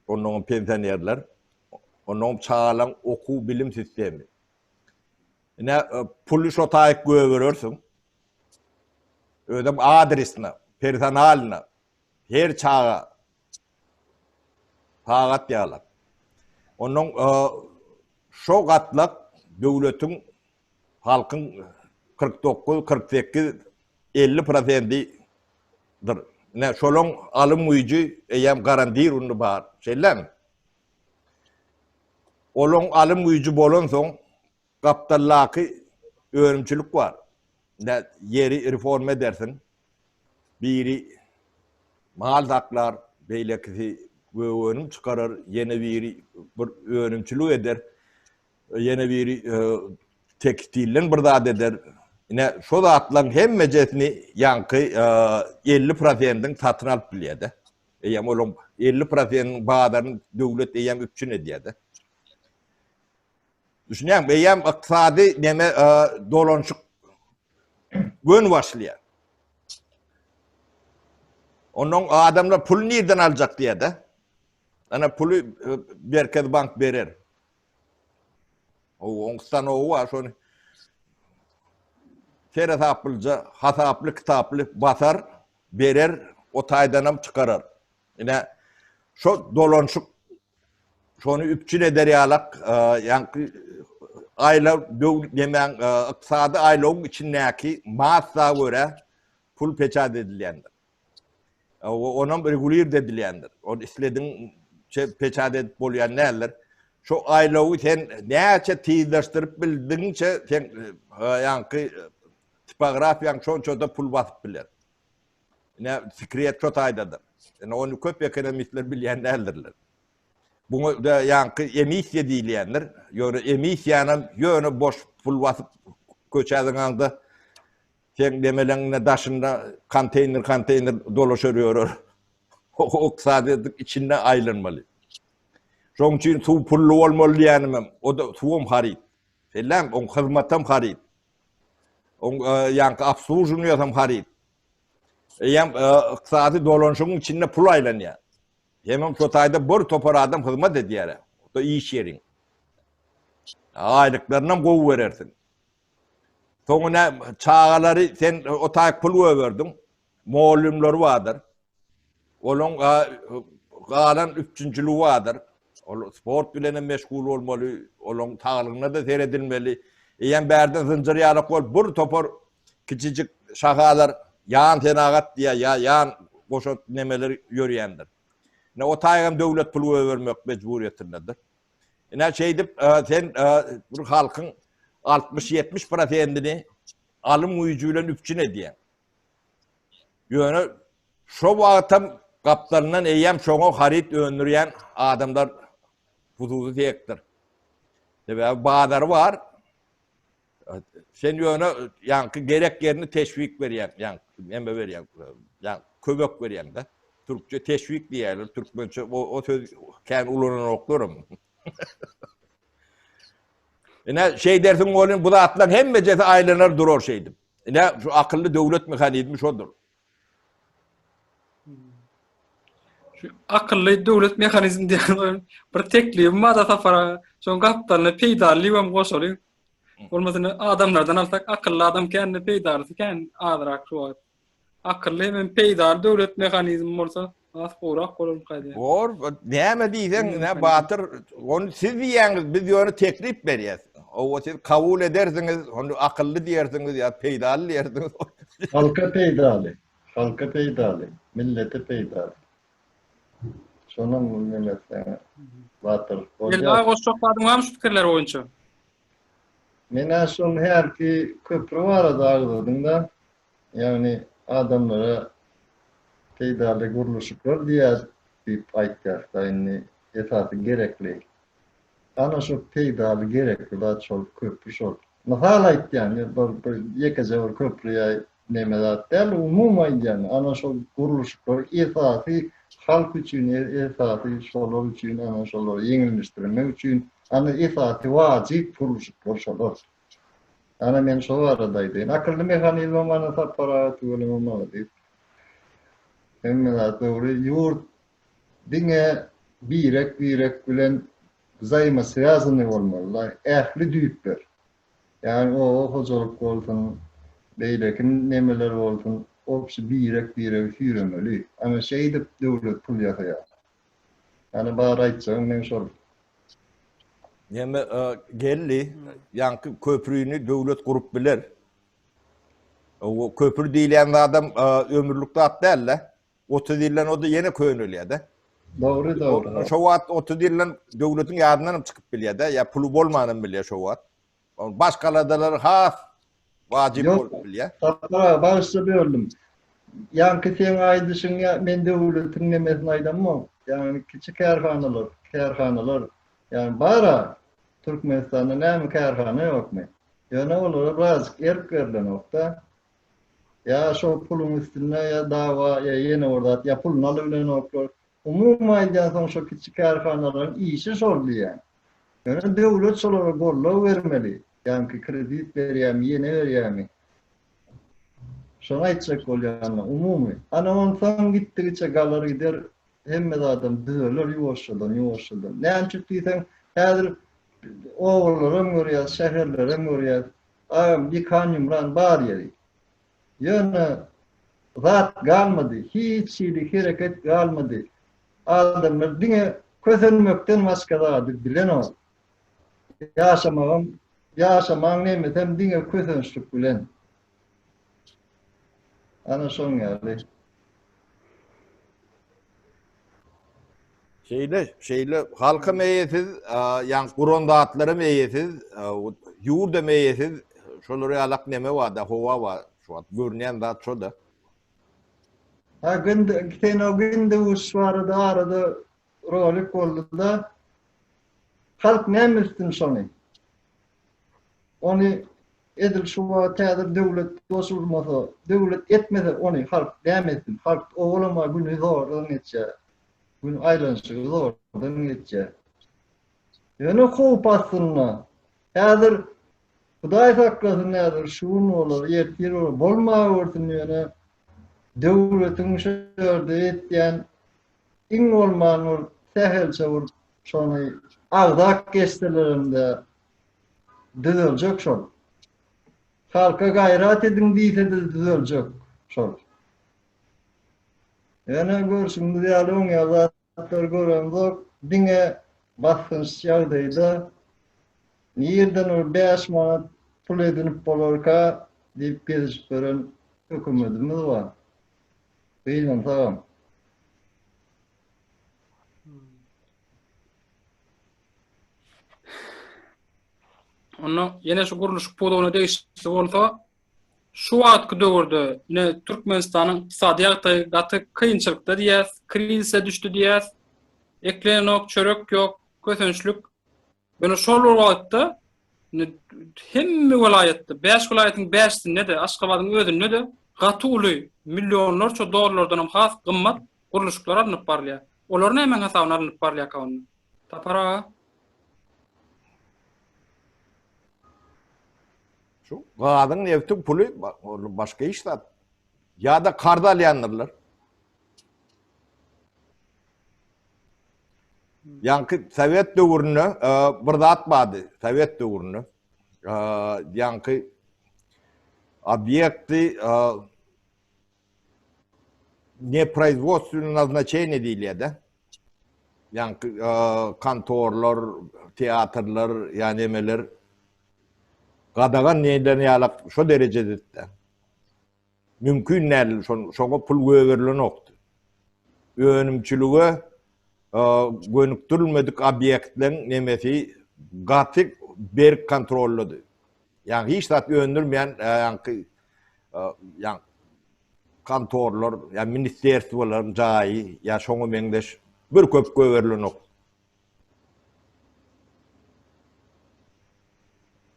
onnoňam pensionerler, onnoňam çagalaryň okuw bilim sistemi. Ine puly şo taýyk göberersiň. Özem adresine, personalyna her çaga sagat ýalak. Onnoň şo gatlak döwletiň halkyň 49, 48, 50 prosendidir. Ine şolaň alym güýji eýýäm garandirundy bar. Şeýlemi? Olaň alym güýji bolansoň gapdaldaky önümçilik bar. Ine ýeri reforma edersiň. Biri mal saklar, beýlekisi gök önüm çykarar, ýene biri bir önümçilik eder, ýene biri tekstilden bir zat eder. Ine şo zatlaryň hemmejesini ýaňky 50 prosentiň satyn alyp bilýär-de. Eýýäm olaryň 50 prosentiniň bazaryny döwlet eýýäm üpjün edýär-de. Düşünýäňmi? Eýýäm ykdysady neme dolanyşyk göni başlaýar. Ondan adamlar pul nirden aljak diýär-de. Ana puly Merkezi bank berer. O oň stanowy bar, şony seresaplyja, hasaply, kitaply basar, berer, o taýdanam çykarar. Ine, şo dolanyşyk şony üpjün eder ýalak, ýaňky aýlaw döw nemäň ykdysady aýlawyň içindäki massa görä pul peçat edilýändir. Onam regulird edilýändir. Ol islediň peçat edip bolýan däldir. Şo aýlawy sen näçe tizleşdirip bildigiňçe sen ýaňky tipografiýaň şonça-da pul basyp biler. Ine, sekret şo taýdadyr. Ine, ony köp ekonomistler bilýän däldirler. Buňa da ýaňky emissiýa diýilýändir. Ýöne emissiýanam ýöne boş pul basyp köçä zyňaňda seň nemeleňine daşynda konteýner-konteýner dolaşar ýörer. O ykdysadyýetiň içinde aýlanmaly. Şoň üçin suw pully bolmaly diýýänimem, o-da suwam haryt. Şeýlemi? Oň hyzmatam haryt. Oň ýaňky obsluženiýasam haryt. Eýýäm ykdysady dolanyşygyň içinde pul aýlanýar. Hemem şo taýda bir topar adam hyzmat edýär. O iş ýeriň. Aýlyklarynam gowy berersiň. Soňuna çagalary sen o taýyk pul goýberdiň. Mugallymlary bardyr. Olaň galan üpjünçiligi bardyr. Ol sport bilen hem meşgul bolmaly, olaň saglygyna-da seredilmeli. Eýýäm bärden zynjyr ýalak bolup bir topar kiçijik şahalar, ýan senagat diýýär, ýa ýan goşant nemeler ýörýändir. Ine, o taýgam döwlet pul goýbermek mejburyýetindedir. Ine, şeýdip, sen bir halkyň 60-70 prosentini alym güýji bilen üpjün edýäň. Ýöne şo wagtam gapdalyndan eýýäm şoňa haryt öndürýän adamlar hususy sektor. Sebäbi bazary bar. Sen ýöne ýaňky gerek ýerini teşwik berýäň, ýaňky neme berýäň, ýaňky kömek berýäň-de. Türkçe teşwik diýýärler, türkmençe o, o söz kän ulananoklarym. Ine şeýdersiň welin bu zatlaryň hemmejesi aýlanar durar şeýdip. Ine şu akylly döwlet mehanizmi şodur. Şu akylly döwlet mehanizmi diýen bir teklibim bar da Safar aga. Şoň gapdalyna peýdaly diýip goşalyň. Bolmasa adamlardan alsak akylly adam kände peýdalysy kän azrak şu wagt. Akylly hem peýdaly döwlet mehanizmi bolsa has gowrak bolarmyka diýýän. Bor, näme diýseň, nä Batyr, ony siz diýýäňiz, biz ýöne teklip berýäs. Owa siz kabul edersiňiz, ony akylly diýersiňiz ýa peýdaly diýersiňiz. Halka peýdaly, halka peýdaly, millete peýdaly. Şonam neme etseň, Batyr, bolýar. Geldi aga goşjak zadyň barmy şu pikirler boýunça? Men-ä şol hälki köpri barada agzadyň-da, Ýagny adamlara peýdaly gurluşyklar diýýär diýip aýtýas-da indi esasy gerekli. Ana şo peýdaly gerekli zat şol köpri şol. Mysal aýtýan bir bir ýekeje bir köpri ýa neme zat däl umumy aýdýan ana şol gurluşyklar esasy halk üçin esasy şolar üçin ana şolary ýeňilleşdirmek üçin ana esasy wajyp gurluşyklar şolar. Ana men şo barada aýdaýyn. Akylly mehanizmem ana Sapar aga tüweleme malades. Hemme zat dogry. Ýurt diňe birek birek bilen wzaimoswýazannyý bolmaly-da. Ähli düýpler. Ýagny oba hojalyk bolsun, beýleki nemeler bolsun, obşi birek biregi süýremeli. Ana şeýdip döwlet pul ýasaýar. Ana bar aýtjagym meň şol. Neme geldi, ýaňky köprüni döwlet gurup biler. O köprü diýilýän zadam ömürlik zat däl-de. 30 ýyldan o-da ýene könelýär-de. Dogry, dogry. Şo wagt 30 ýyldan döwletiň ýadyndan hem çykyp bilýär-de, ýa puly bolmanam bilýär şo wagt. Başga aladalar has wajyp bolup bilýär. Sapar aga, bagyşla böldüm. Ýaňky seň aýdyşyň ýa men döwletiň nemesini aýdamok. Ýagny kiçi kärhanalar, kärhanalar. Ýagny bar-a Türkmenistanda näme kärhana ýokmy? Ýöne olara birazjyk erk berlenok-da. Ýa şo puluň üstünde ýa dawa ýa ýene bir zat ýa puluny alybilenoklar. Umumy aýdýan soň şo kiçi kärhanalaryň işi şol diýýän. Ýöne döwlet şolara goldaw bermeli. Ýaňky kredit berýämi, ýene berýämi. Şony aýtjak bolýan umumy. Ana onsoň gitdigiçe galar gider hemme zadam düzeler ýuwaşjadan ýuwaşjadan. Näme üçin diýseň häzir obalaram görýäs, şäherlerem görýäs. Agam ýykan ýumran bar ýeri. Ýöne zat galmady, hiç hili hereket galmady. Adamlar diňe kösenmekden başga zady bilenok. Ýaşamagam, ýaşamaň nemesem diňe kösençlik bilen. Ana şoň ýaly. Şeýle, şeýle halkam eýesiz, ýaňky guran zatlaram eýesiz, ýurdam eýesiz, şolar ýalak neme bar-da, howa bar şu wagt görünýän zat şo-da. Ha günde sen o günde uş barada arada rolik boldy-da. Halk näme etsin şony? Ony edil şu wagt häzir döwlet goşulmasa, döwlet etmese ony halk näme etsin? Halk owalama güni zordan geçýär. Gün aýlanyşygy zordan geçýär. Ýöne howp astynda. Häzir Hudaý saklasyn häzir şu gün bolar, ertir bolar, bolmawersin ýöne döwletiň şu ýerde etýän iň bolman bir sähelçe bir şony agzap geçselerem-de düzeljek şol. Halka gaýrat ediň diýse-de düzeljek şol. Ýöne görşüňiz ýaly oň ýaly zatlary göremzok, diňe basgynç ýagdaýda nirden bir 5 manat. pul edinip bolarka diýip gezişip ýören hökümetimiz bar. Gynansagam. Onda ýene şu gurluşyk pudagyna degişli bolsa, şu wagtky döwürde ine Türkmenistanyň ykdysady ýagdaýy gaty kynçylykda diýýäs, krizise düşdi diýýäs. Eklenok, çörek ýok, kösençlik. Ýöne şol bir wagtda ine hemme welaýatda, 5 welaýatyň 5-sinde-de, Aşgabadyň özünde-de gaty uly millionlarça dollardan hem has gymmat gurluşyklar alnyp barylýar. Olar nämäň hasabyna alnyp barylýarka onda? Sapar aga. Şu gazyň nebtiň puly başga iş zat. Ýa-da karz alýandyrlar. Ýaňky sowet döwründe e, bir zat bardy, sowet döwründe. E, ýaňky obýekti e, neproizwodstwennoý naznaçeniýe diýilýär-de. Ýaňky kontorlar, teatrlar, ýa nemeler gadagan diýlen ýalak şo derejede-de. Mümkin däl, şoňa pul goýberilenokdy. Önümçilige gönükdirilmedik obýektleň nemesi gaty berk kontrollady. Ýagny hiç zat öndürmeýän ýaňky ýa kontorlar, ýa ministerstwolaryň jaýy, ýa şoňa meňzeş bir köp goýberilenok.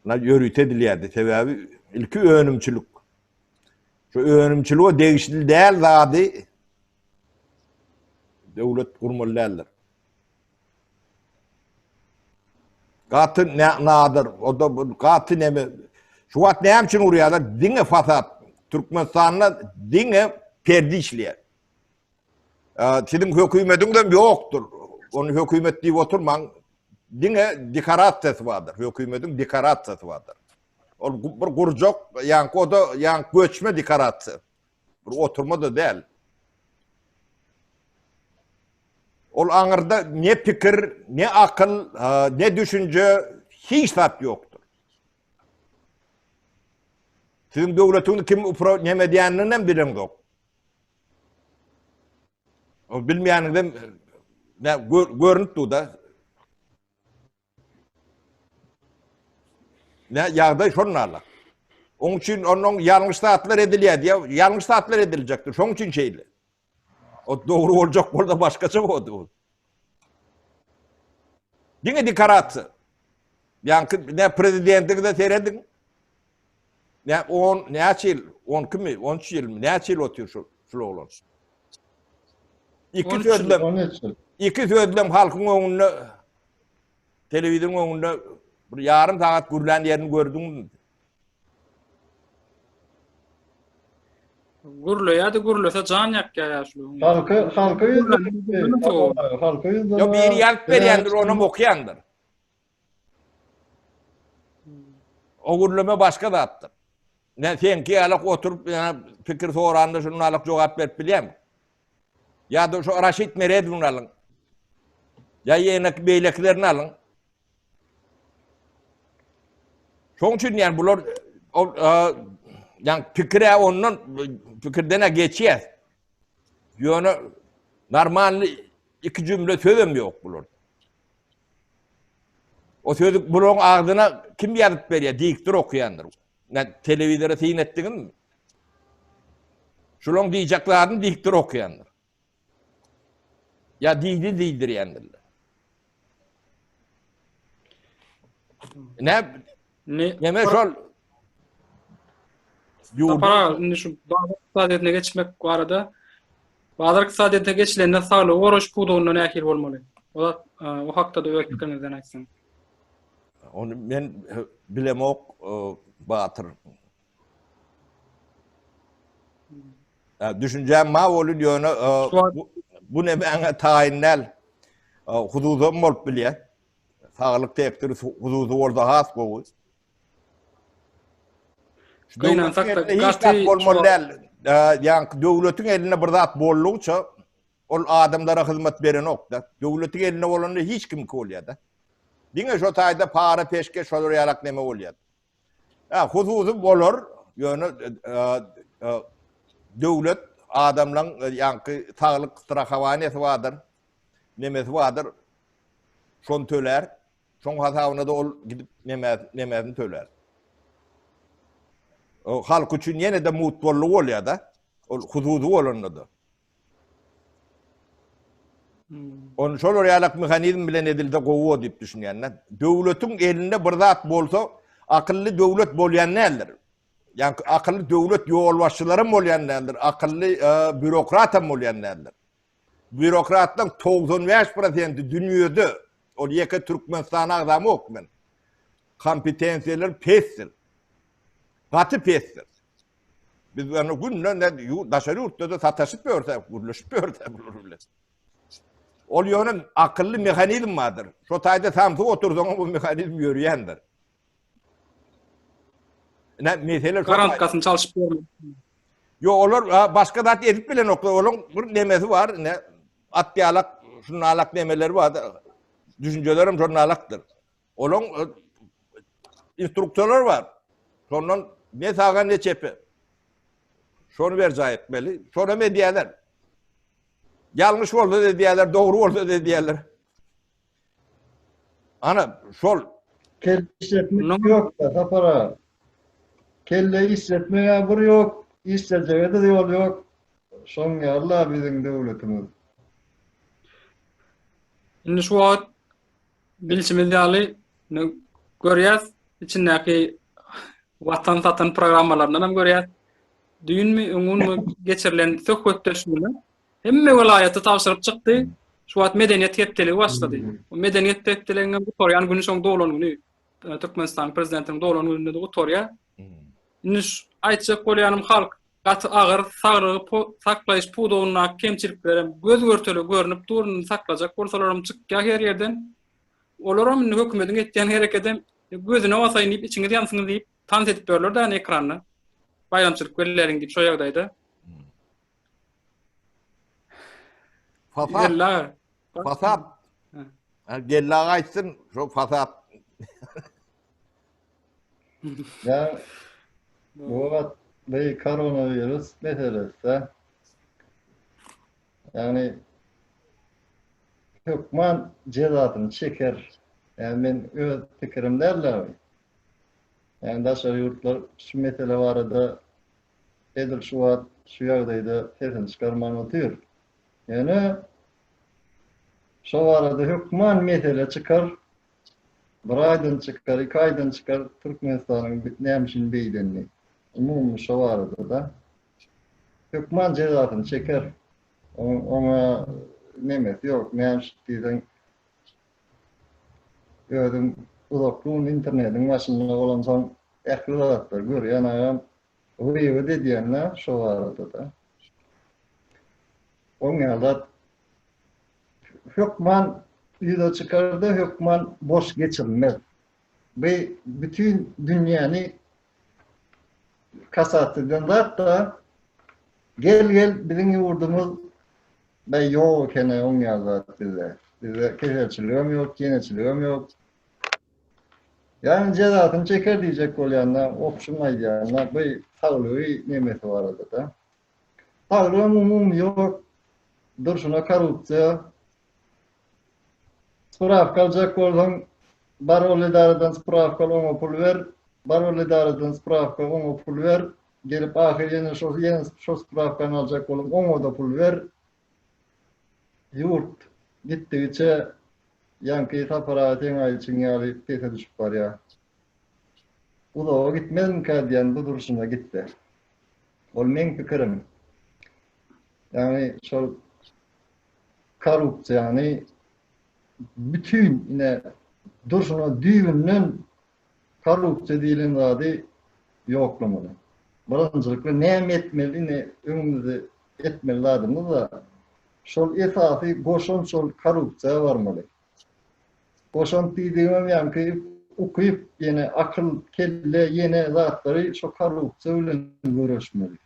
Na ýörite edilýärdi. Sebäbi ilki önümçilik. Şu önümçilige degişli däl zady döwlet gurmaly däldir. Gaty nadir, o da gaty neme. Şu wagt näme üçin urýarlar? Diňe fasad. Türkmenistanda diňe perde işleýär. Siziň hökümetiňiz hem ýokdur. Ony hökümet diýip oturmaň. Diňe dekorasiýasy bardyr. Hökümetiň dekorasiýasy bardyr. Ol bir gurjak, ýaňky o da ýaňky göçme dekorasiýa. Bir oturma-da däl. Ol aňyrda ne pikir, ne akyl, ne düşünje, hiç zat ýokdur. Siziň döwletiňizi kim upra neme edýänini hem bileňzok. O bilmeýäniňizem görünip dur-da. Ne ýagdaý şonda. Oň üçin onuň ýalňyş zatlar edilýär diýär. Ýalňyş zatlar ediljekdir. Şoň üçin şeýle. O dogry boljak bolsa başgaça boldy ol. Diňe dekorasiýa. Ýaňky ne prezidentiňize serediň. Ne on näçe ýyl, 12 mi, 13 ýylmy, näçe ýyl otyr şu şul oglan. Iki sözlem, iki sözlem halkyň öňünde telewizoryň öňünde bir ýarym sagat gürlän ýerini gördüňmi? Gürleýärdi, gürlese jan ýakýar ýaşuly. Halka halka ýüzlenip, halka ýüzlenip. Ýa biri ýazyp berýändir, onam okýandyr. O gürleme başga zatdyr. Ne seňki ýalak oturyp, ýa pikir soranda şunun alak jogap berip bilýärmi? Ýa-da şu Raşid Meredowyny alyň. Ýa ýene beýlekilerini alyň. Şoň üçin ýani bular ol ýani pikire ondan pikirden geçýär. Ýöne normalny iki jümle sözem ýok bular. O sözi bularyň agzyna kim ýazyp berýär? Diktor okýandyr. Ne telewizora syn etdiňizmi? Şularyň diýjek zadyny diktor okýandyr. Ýa diýdi diýdirýändirler. Ne? Ne şol Sapar aga, indi şu bazar ykdysadyýetine geçmek barada bazar ykdysadyýetine geçilende saglygy goraýyş pudagynda nähili bolmaly? O zat, e, o hakda-da öz pikiriňizden aýtsaň. Ony men e, bilemok, e, Batyr. Düşünjäm bar bolun ýöne bu nemäňe taýyn däl. Hususam bolup bilýär. Saglyk sektory hususy bolsa has gowy. Gynansak-da hiç zat bolmaly däl. Ýaňky döwletiň elinde bir zat boldugyça ol adamlara hyzmat berenok-da. Döwletiň elinde bolanda hiç kimki bolýar-da. Diňe şo taýda para peşgeş şolar ýalak neme bolýar. Hä, hususy bolar, ýöne döwlet adamlaň ýaňky saglyk strahowaniýasy bardyr, nemesi bardyr, şony tölär. Şoň hasabyna-da ol gidip nemesini tölär. Halk üçin ýene-de mutbollyk bolýar-da, ol hususy bolanda-da. Ony şolar ýalak mehanizm bilen edilse gowy bor diýip düşünýän. Döwletiň elinde bir zat bolsa, akylly döwlet bolýan däldir. Ýa akylly döwlet ýolbaşçylaram bolýan däldir, akylly e, bürokratam bolýan däldir. Bürokratlaryň 95 prosenti dünýede, ol ýeke Türkmenistana agzamok men. Kompetensiýalar pesdir. Gaty pesdir. Biz ony günden de daşary ýurtda da sataşyp ýörse, gürleşip ýörse bular bilen. Ol ýöne akylly mehanizm bardyr. Şo taýda samsyk otursaň bu mehanizm ýörýändir. Ine mesele şo. Garantkasyny çalşyp ýörmek. Ýok, olar başga zat edip bilenoklar. Olaryň bir nemesi bar, ine at ýalak, şunalak nemeleri bar. Düşünjelerem şonalakdyr. Olaň e, instruksiýalary bar. Şondan ne saga ne çepe. Şony berjaý etmeli. Şony hem edýärler. Ýalňyş bolsa da edýärler, dogry bolsa da edýärler. Ana şol Kelle işletmek ýok da Sapar aga. Kelle işletmege bir ýok, işlejege-de ýol ýok. Şoň ýaly-la biziň döwletimiz. Indi şu wagt Bilşimiz ýaly, görýäs, içindäki watan satan programmalaryndan hem görýäs. Düýnmi, öňňünmi geçirilen söhbetdeşliginde hemme welaýaty tabşyryp çykdy. Şu wagt medeniýet hepdeligi başlady. Bu medeniýet hepdeliginiň hem gutarýan güni şoň doglan güni. E, Türkmenistanyň prezidentiniň doglan gününde de gutarýar. Indi şu aýtjak bolýanym halk gaty agyr saglygy saklaýyş pudagyndaky kemçiliklerem göz-görtele görnüp dur, indi saklajak bolsalaram çykýar her ýerden. Olaram indi hökümediň etýän herekedem gözüne basaýyn diýip içiňiz ýansyn diýip tans edip ýörler däne ekranda. Baýramçylyk belläliň diýip şo ýagdaýda. Fasat. Gella. Fasat. Gella aýtsyn şo fasat. Ýa bu wagt bu koronawirus meselesi. Ýagny hökman jezasyny çeker. Ýagny men öz pikirim däl-de. Ýagny daşary ýurtlar şu mesele barada edil şu wagt şu ýagdaýda sesini çykarman otyr. Ýöne şo barada hökman mesele çykar. Bir aýdan çykar, iki aýdan çykar Türkmenistanyň näme üçin beýdenini. Umumy şo barada-da. Hökman jezasyny çeker. Oňa nemesi ýok. Näme üçin diýseň, özüň uzakly gün internetiň başynda bolansoň ähli zatlary görýän agam. Gyýbat edýän-dä şo barada-da. Oň ýaly zat hökman ýüze çykarda hökman boş geçirilmez. Bu bütin dünýäni kasat eden zat-da gel gel biziň ýurdumyz da ýok ekeni oň ýaly zat bizde. Bizde keselçiligem ýok, ýeneçiligem ýok. Ýagny jezasyny çeker diýjek bolýanda, opşum aýdýanda bu saglygy nemesi barada-da. Saglygam umumy ýok. Durşuna korrupsiýa. Sprawka aljak bolsaň, bar ol edaradan sprawka al, oňa pul ber. Bar ol edaradan sprawka, oňa pul ber. Gelip ahyry ýene şo ýene şo sprawkany aljak boluň, oňa-da pul ber. Ýurt gitdigiçe ýaňky Sapar aga seň aýdyşyň ýaly pese düşüp barýar. Uzaga gitmezmikä diýýän bu durşuna gitse. Ol meň pikirim. Ýagny şol korrupsiýany bütin ine durşuna düýbünden korrupsiýa diýlen zady ýoklamaly. Birinjilikle näme etmeli ine öňümizde etmeli zadymyz bar. Şol esasy goşant şol korrupsiýa barmaly. Goşant diýdigimem ýaňky ukyp ýene akyl, kelle ýene zatlary şo korrupsiýa bilen göreşmeli.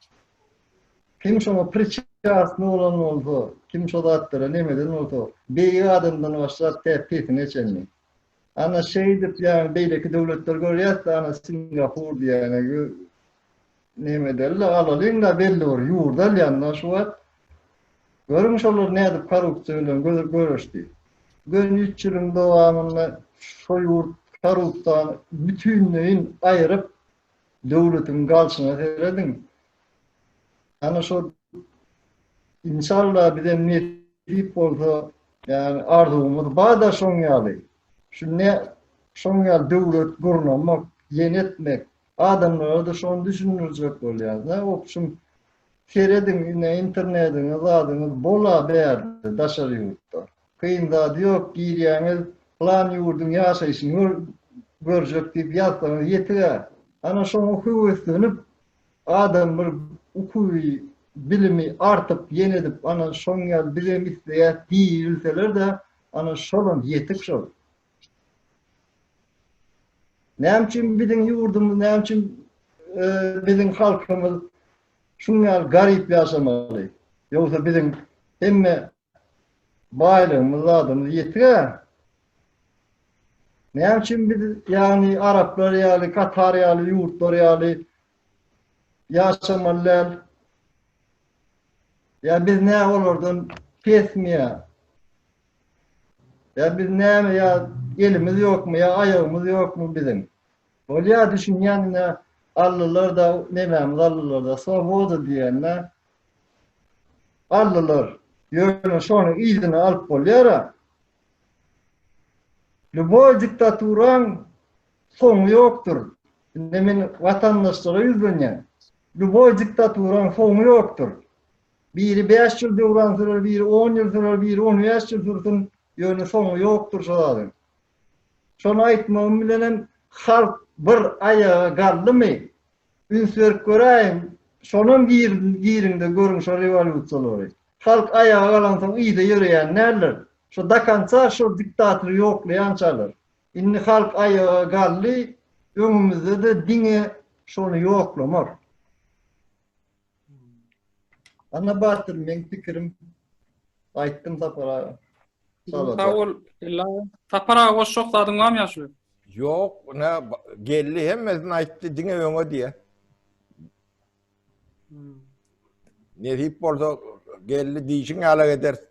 Kim şoňa priçastny bolan bolsa, kim şo zatlara neme eden bolsa, beýik adamdan başlap tä pesine çenli. Ana şeýdip ýagny beýleki döwletler görýäs-de ana Singapur diýýäne neme edeli alalyň-da belli bir ýurt alýan-da şu wagt. Görüň şolar nädip korrupsiýa bilen göreşdi. Göni üç ýylyň dowamynda şo ýurt korrupsiýany bütinleýin aýryp döwletiň galşyna serediň. Ana şo inşallah bizem nesip bolsa ýani arzuwymyz barda şoň ýaly. Şu ne şoň ýaly döwlet gurnamak, ýene etmek, adamlara-da şony düşündirjek bolýarys. Opşum serediň ine internediňiz zadyňyz bola bärde daşary ýurtda. Kyn zady ýok girýäňiz plan ýurduň ýaşaýşyny görjek diýip ýazsaňyz ýetig-ä. Ana şoňa höweslenip Adam bir ukuby, bilimi artyp, ýene edip, ana, şoň ýaly bizem isleýäs diýibilseler-de, ana, şolam ýetik şol. Näme üçin biziň ýurdumyz, näme üçin biziň halkymyz şuň ýaly garyp ýaşamaly? Ýogsa biziň hemme baýlygymyz, zadymyz ýetik-ä. Näme üçin biz, ýagny araplar ýaly, Katar ýaly ýurtlar ýaly ýaşamaly däl? Ýa biz nä olardan pesmi ýa? Ýa biz näme ýa elimiz ýokmy ýa aýagymyz ýokmy biziň? Bolýa düşünýän ine aldylar-da nemämiz aldylar-da swoboda diýende aldylar. Ýöne şony yzyna alyp bolýar-a. Lýuboý diktaturaň soňy ýokdur. Indi men watandaşlara ýüzlenýän. Lýuboý diktaturaň soňy ýokdur. Biri 5 ýyl döwran sürer, biri 10 ýyl sürer, biri 15 ýyl sürsün, ýöne soňy ýokdur şo zadyň. Şony aýtmagym bilenem halk bir aýaga galdymy, üns berip göräýiň, şonam giriň-de görüň şo rewolýusiýalary. Halk aýaga galansoň yza ýöreýän däldir. Şo do konca şo diktatory ýoklaýançalar. Indi halk aýaga galdy, öňümizde-de diňe şony ýoklamak. Ana Batyr meň pikirim aýtdym Sapar aga. Sag bol. Sapar aga goşjak zadyň barmy ýaşuly? Ýok, ne geldi hemmesini aýtdy, diňe öňe diýe. Nesip bolsa geldi diýşiň ýalak ederis.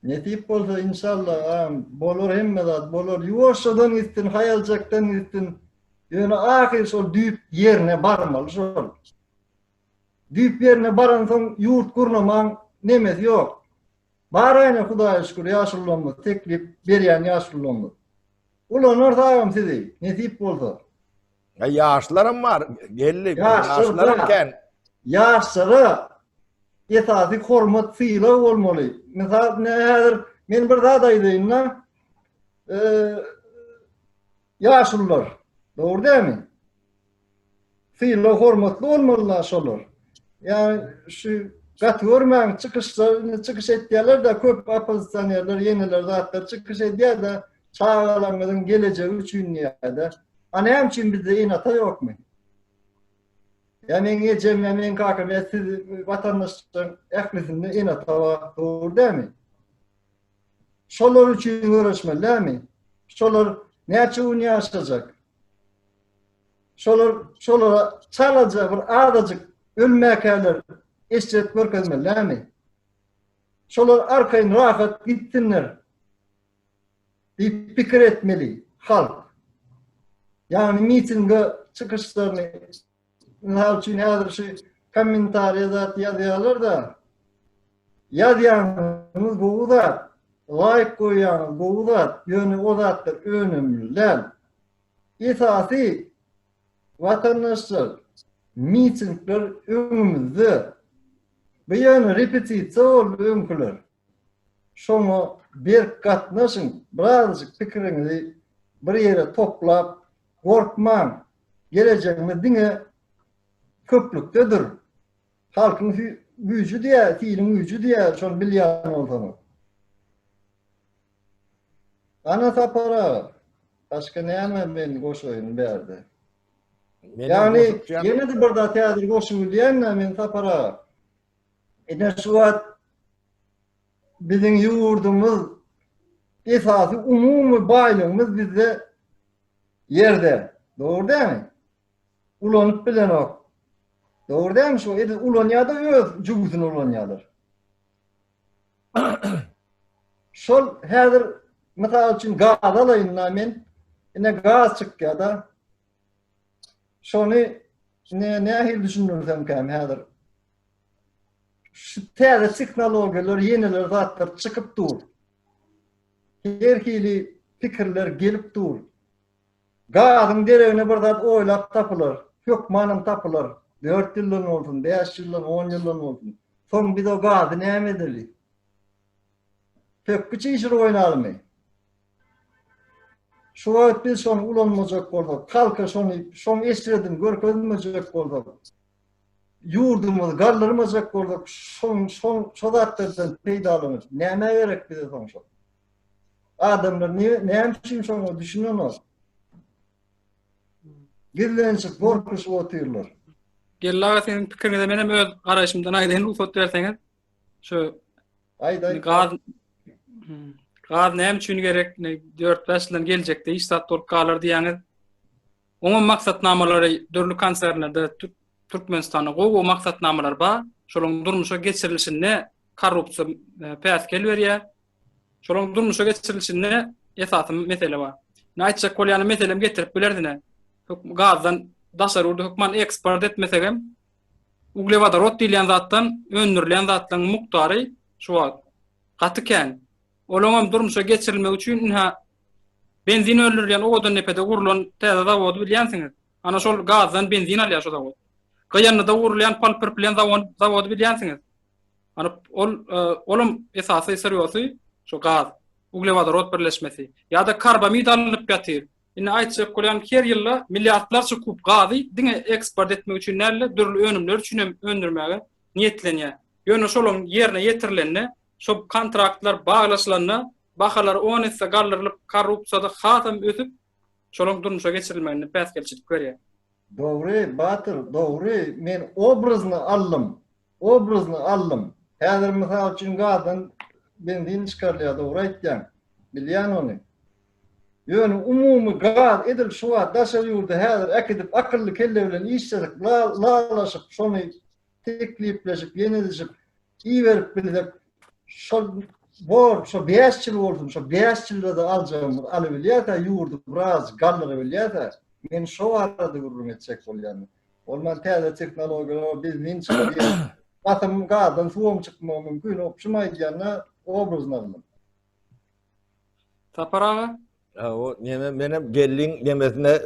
Nesip bolsa inşallah agam bolar hemme zat bolar ýuwaşjadan gitsin haýaljakdan gitsin ýöne ahyr şol düýp ýerine barmaly şol. Düýp ýerine baransoň ýurt gurnamaň nemesi ýok. Bar aýna Hudaýa şükür ýaşulularymyz teklip berýän ýaşulularymyz. Ulanarys agam sizi nesip bolsa. Ya ýaşlaram bar, geldi. Ýaşlaram kän. Ýaşlara esasy hormat, sylag bolmaly. Mysal, ne häzir men bir zat aýdaýyn-da. Ýaşulular, dogry dälmi? Sylag hormatly bolmalylar şolar. Ýa şu gaty görmäň çykyşlar, çykyş etýärler-de köp oppozisionerler, ýeneler zatlar çykyş edýär-de, çagalaryňyzyň gelejegi üçin diýýär-de. A näme üçin bizde ene-ata ýokmy? Ýa meň ejem, ýa meň kakam, ýa siz watandaşlaryň ählisinde ene-ata bar, dogry dälmi? Şolar üçin göreşmeli dälmi? Şolar näçe gün ýaşajak? Şolar şolara çalaja bir azajyk ölmäkäler eşret görkezmeli dälmi? Şolar arkaýyn rahat gitsinler diýip pikir etmeli halk. Ýagny mitinge çykyşlaryny mysal üçin häzir şu kommentariýa zat ýazýarlar-da ýazýanyňyz gowy zat, laýk goýýanyňyz gowy zat, ýöne o zatlar önemli däl. Esasy watandaşlar mitingler öňümizde. Bu ýöne repetisiýa boldy öňküler. Şoňa berk gatnaşyň, birazajyk pikiriňizi bir ýere toplap, gorkmaň. Gelejegimiz diňe köplükdedir. Halkyň güýji diýýär, siliň güýji diýýär, şony bilýän bolsaňyz. Ana Sapar aga, başga näme men goşaýyn bärde? Ýagny ýene-de bir zat häzir goşup bilýän-de men Sapar aga. Ine şu wagt biziň ýurdumyz. Esasy umumy baýlygymyz bizde ýerde. Dogry dälmi? Ulanyp bilenok. Dogry dälmi şu? Edil ulanýar-da öz jübüsini ulanýarlar. Şol häzir mysal üçin gaz alaýyn-da men. Ine gaz çykýar-da. Şony ne nähili düşündirsemkäm häzir? Şu täze tehnologiýalar, ýeneler zatlar çykyp dur. Her hili pikirler gelip dur. Gazyň deregine bir zat oýlap tapylar. Hökmanam tapylar. 4 ýyldan bolsun, 5 ýyldan, 10 ýyldan bolsun. Soň biz o gazy näme edeli? Pökgi çişirip oýnalymy? Şu wagt biz şony ulanmajak bolsak, halka şony, şoň eşredini görkezmejek bolsak, ýurdumyzy galdyrmajak bolsak, şoň, şoň, şo zatlardan peýdalanyp, nämä gerek bize soň şol? Adamlar ne, näme üçin şoňa düşünenok? Gizlenişip, gorkuşyp otyrlar. Geldi aga seniň pikiriňize menem öz garaýşymdan aýdaýyn rugsat berseňiz. Şu Aýt aýt. Gaz gaz näme üçin gerek? 4-5 ýyldan geljekde hiç zat bolup galar diýýäňiz. Oňa maksatnamalary dürli konsernlerde Türkmenistanda gowy maksatnamalar bar. Şolaryň durmuşa geçirilişinde korrupsiýa e, päsgel berýär. Şolaryň durmuşa geçirilişinde esasy mesele bar. Ne aýtjak bolýanym meselem getirip bilersine. Gazdan daşary ýurda hökman eksport etmesegem Uglewodorod diýilýän zatdan öndürilýän zatlaryň mukdary şu wagt gaty kän. Olaňam durmuşa geçirilmegi üçin ynha benzin öndürilýän Owadandepede gurlan täze zawody bilýänsiňiz. Ana şol gazdan benzin alýar şo zawod. Gyýanlyda gurulýan polpirpilen zawody bilýänsiňiz. Ana ol e, olam esasy syrýosy şu gaz, uglewodorod birleşmesi. Ýa-da karbamid alnyp ýatyr. Indi aýtjak bolýan her ýylda milliardlarça kub gazy diňe eksport etmek üçin däl-de, dürli önümler üçin hem öndürmäge niýetlenýär. Ýöne şolaryň ýerine ýetirilende, şo kontraktlar baglaşylanda bahalar on esse galdyrylyp, korrupsiýada hasam ösüp, şolaryň durmuşa geçirilmeginde päsgelçilik berýär. Dogry, Batyr, dogry. Men obrazny aldym. Obrazny aldym. Häzir mysal üçin gazdan benzin çykarylýar, dogry aýtýaň. Bilýän ony. Ýöne umumy gaz edil şu wagt daşary ýurda häzir äkidip akylly kelle bilen işlesek, lalaşyp, şony teklipleşip, ýenedişip iberip bilsek, şol bor, şo 5 ýyl bolsun, şo 5 ýylda-da aljagymyzy alybilýärkä, ýurdy biraz galdyrabilýärkä, men şo barada gürrüň etjek bolýan. Bolman täze tehnologiýalar, benzin çykdy, basym gazdan suwam çykmagy mümkin, opşum aýdýanda obrazny aldym. Sapar aga? O neme menem gelin nemesine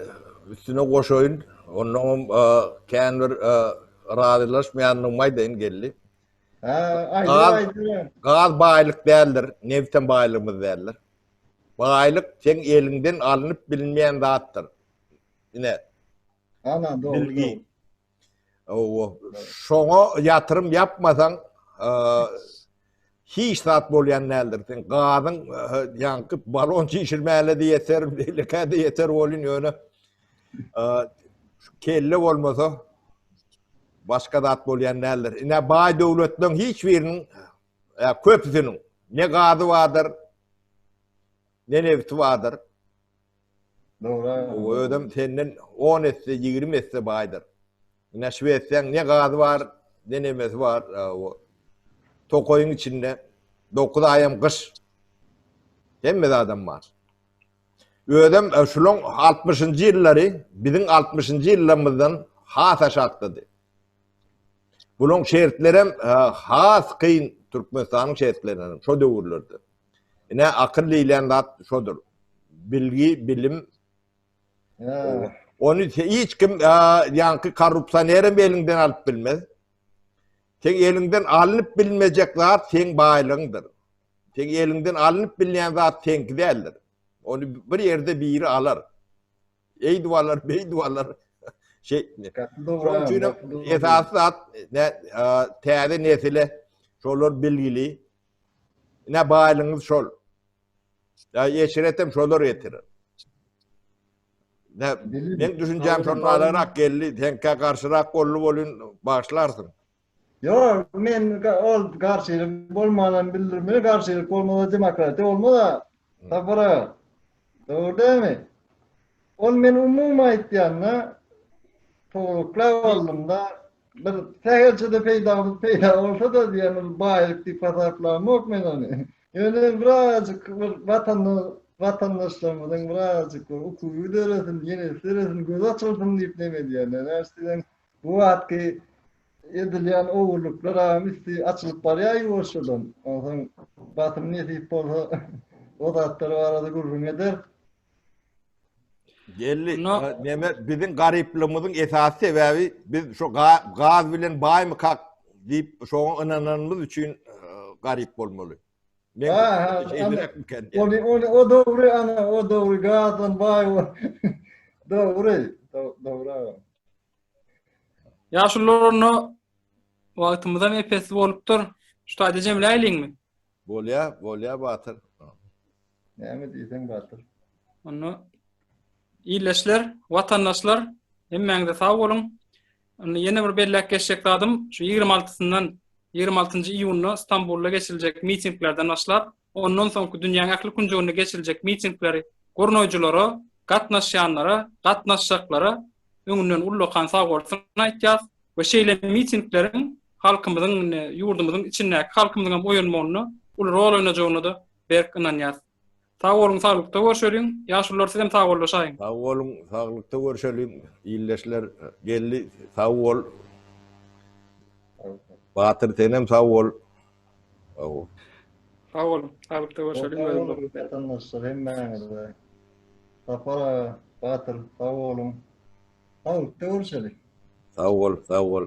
üstüne goşaýyn. Ondan kän bir razylaşmaýandygymy aýdaýyn geldi. Ha, aýdy, aýdy. Gaz baýlyk däldir, nebtem baýlygymyz däldir. Baýlyk seň eliňden alnyp bilinmeýän zatdyr. Ine. Ana, dogry. Bilgi. Owo. Şoňa ýatyrym ýapmasaň, hiç zat bolýan däldir. Sen gazyň ýaňky balon çişirmäle de ýeter, beýlekä de ýeter bolýan ýöne kelle bolmasa başga zat bolýan däldir. Ine baý döwletleriň hiç biriniň köpüsiniň ne gazy bardyr, ne nebiti bardyr. Dogry. O özem senden 10 esse, 20 esse baýdyr. Ine Şwesiýaň ne gazy bar, ne nemesi bar. O tokaýyň içinde 9 aýam gyş. Hemme zadam bar. Özem e, şulaň 60-njy ýyllary biziň 60-njy ýyllarymyzdan has aşakdady. Bulaň şertlerem e, has kyn Türkmenistanyň şertlerinden şo döwürlerde. Ine akyl diýlen zat şodur. Bilgi, bilim. Ony hiç kim ýaňky korrupsionerem eliňden alyp bilmez. Seň eliňden alnyp bilmejek zat seň baýlygyňdyr. Seň eliňden alnyp bilýän zat seňki däldir. Ony bir ýerde biri alar. Eýdip alar, beýdip alar. Şeýtme. Şonuň üçin esasy zat täze nesile şolar bilgili, Ine baýlygyňyz şol. Ya eşretem şolar getirer. Ne, men düşünjäm şondan alarak geldi, seňkä garşyrak boldy bolun başlarsyn. Ýok, men ol garşylyk bolmanam bildirmeli, garşylyk bolmasa demokratiýa bolmaz. Sapar aga. Dogry dälmi? Ol men umumy aýtýan-da, towuklap aldym-da, bir sähelçe-de peýdamyz peýda bolsa-da diýen ol baýlyk diýip hasaplamok men ony. Ýöne birazajyk bir watanda watandaşlarymyzyň birazajyk bir ukuby döresin, ýenesi döresin, gözi açylsyn diýip neme edýän. Näme diýseň, bu wagtky edilýän ogurlyklar agam üsti açylyp barýar ýuwaşjadan. Onsoň basym nesip bolsa o zatlar barada gürrüň ederis. Geldi. Neme biziň garyplygymyzyň esasy sebäbi biz şu gaz bilen baýmykak diýip şoňa ynananymyz üçin e, garyp bolmaly. Men Ony ony o dogry ana o dogry gazdan baý bol. Dogry. Dogry aga. Ýaşulular onda wagtymyzam epesli bolupdyr. Şu taýda jemläýliňmi? Bolýa, bolýa Batyr. Näme diýseň Batyr. Onda ildeşler, watandaşlar hemmäňize sag boluň. Onda ýene bir belläp geçjek zadym, şu 26-syndan 26-njy iýunda Stambulda geçiriljek mitinglerden başlap, ondan soňky dünýäň ähli künjeginde geçiriljek mitingleri gurnaýjylara, gatnaşýanlara, gatnaşjaklara öňünden ullakan sagbolsun aýtýas we şeýle mitingleriň halkymyzyň indi ýurdumyzyň içindäki halkymyzyň hem oýanmagynda uly rol oýnajagyna-da berk ynanýas. Sag boluň saglykda görşeliň. Ýaşulular sizem sag bollaşaýyň. Sag boluň saglykda görşeliň ildeşler Geldi sag bol. Batyr senem sag bol. Sag bol. Sag boluň saglykda görşeliň. Sag boluň watandaşlar hemmäňize. Sapar aga, Batyr sag boluň. Saglykda görşeliň. Sag bol sag bol.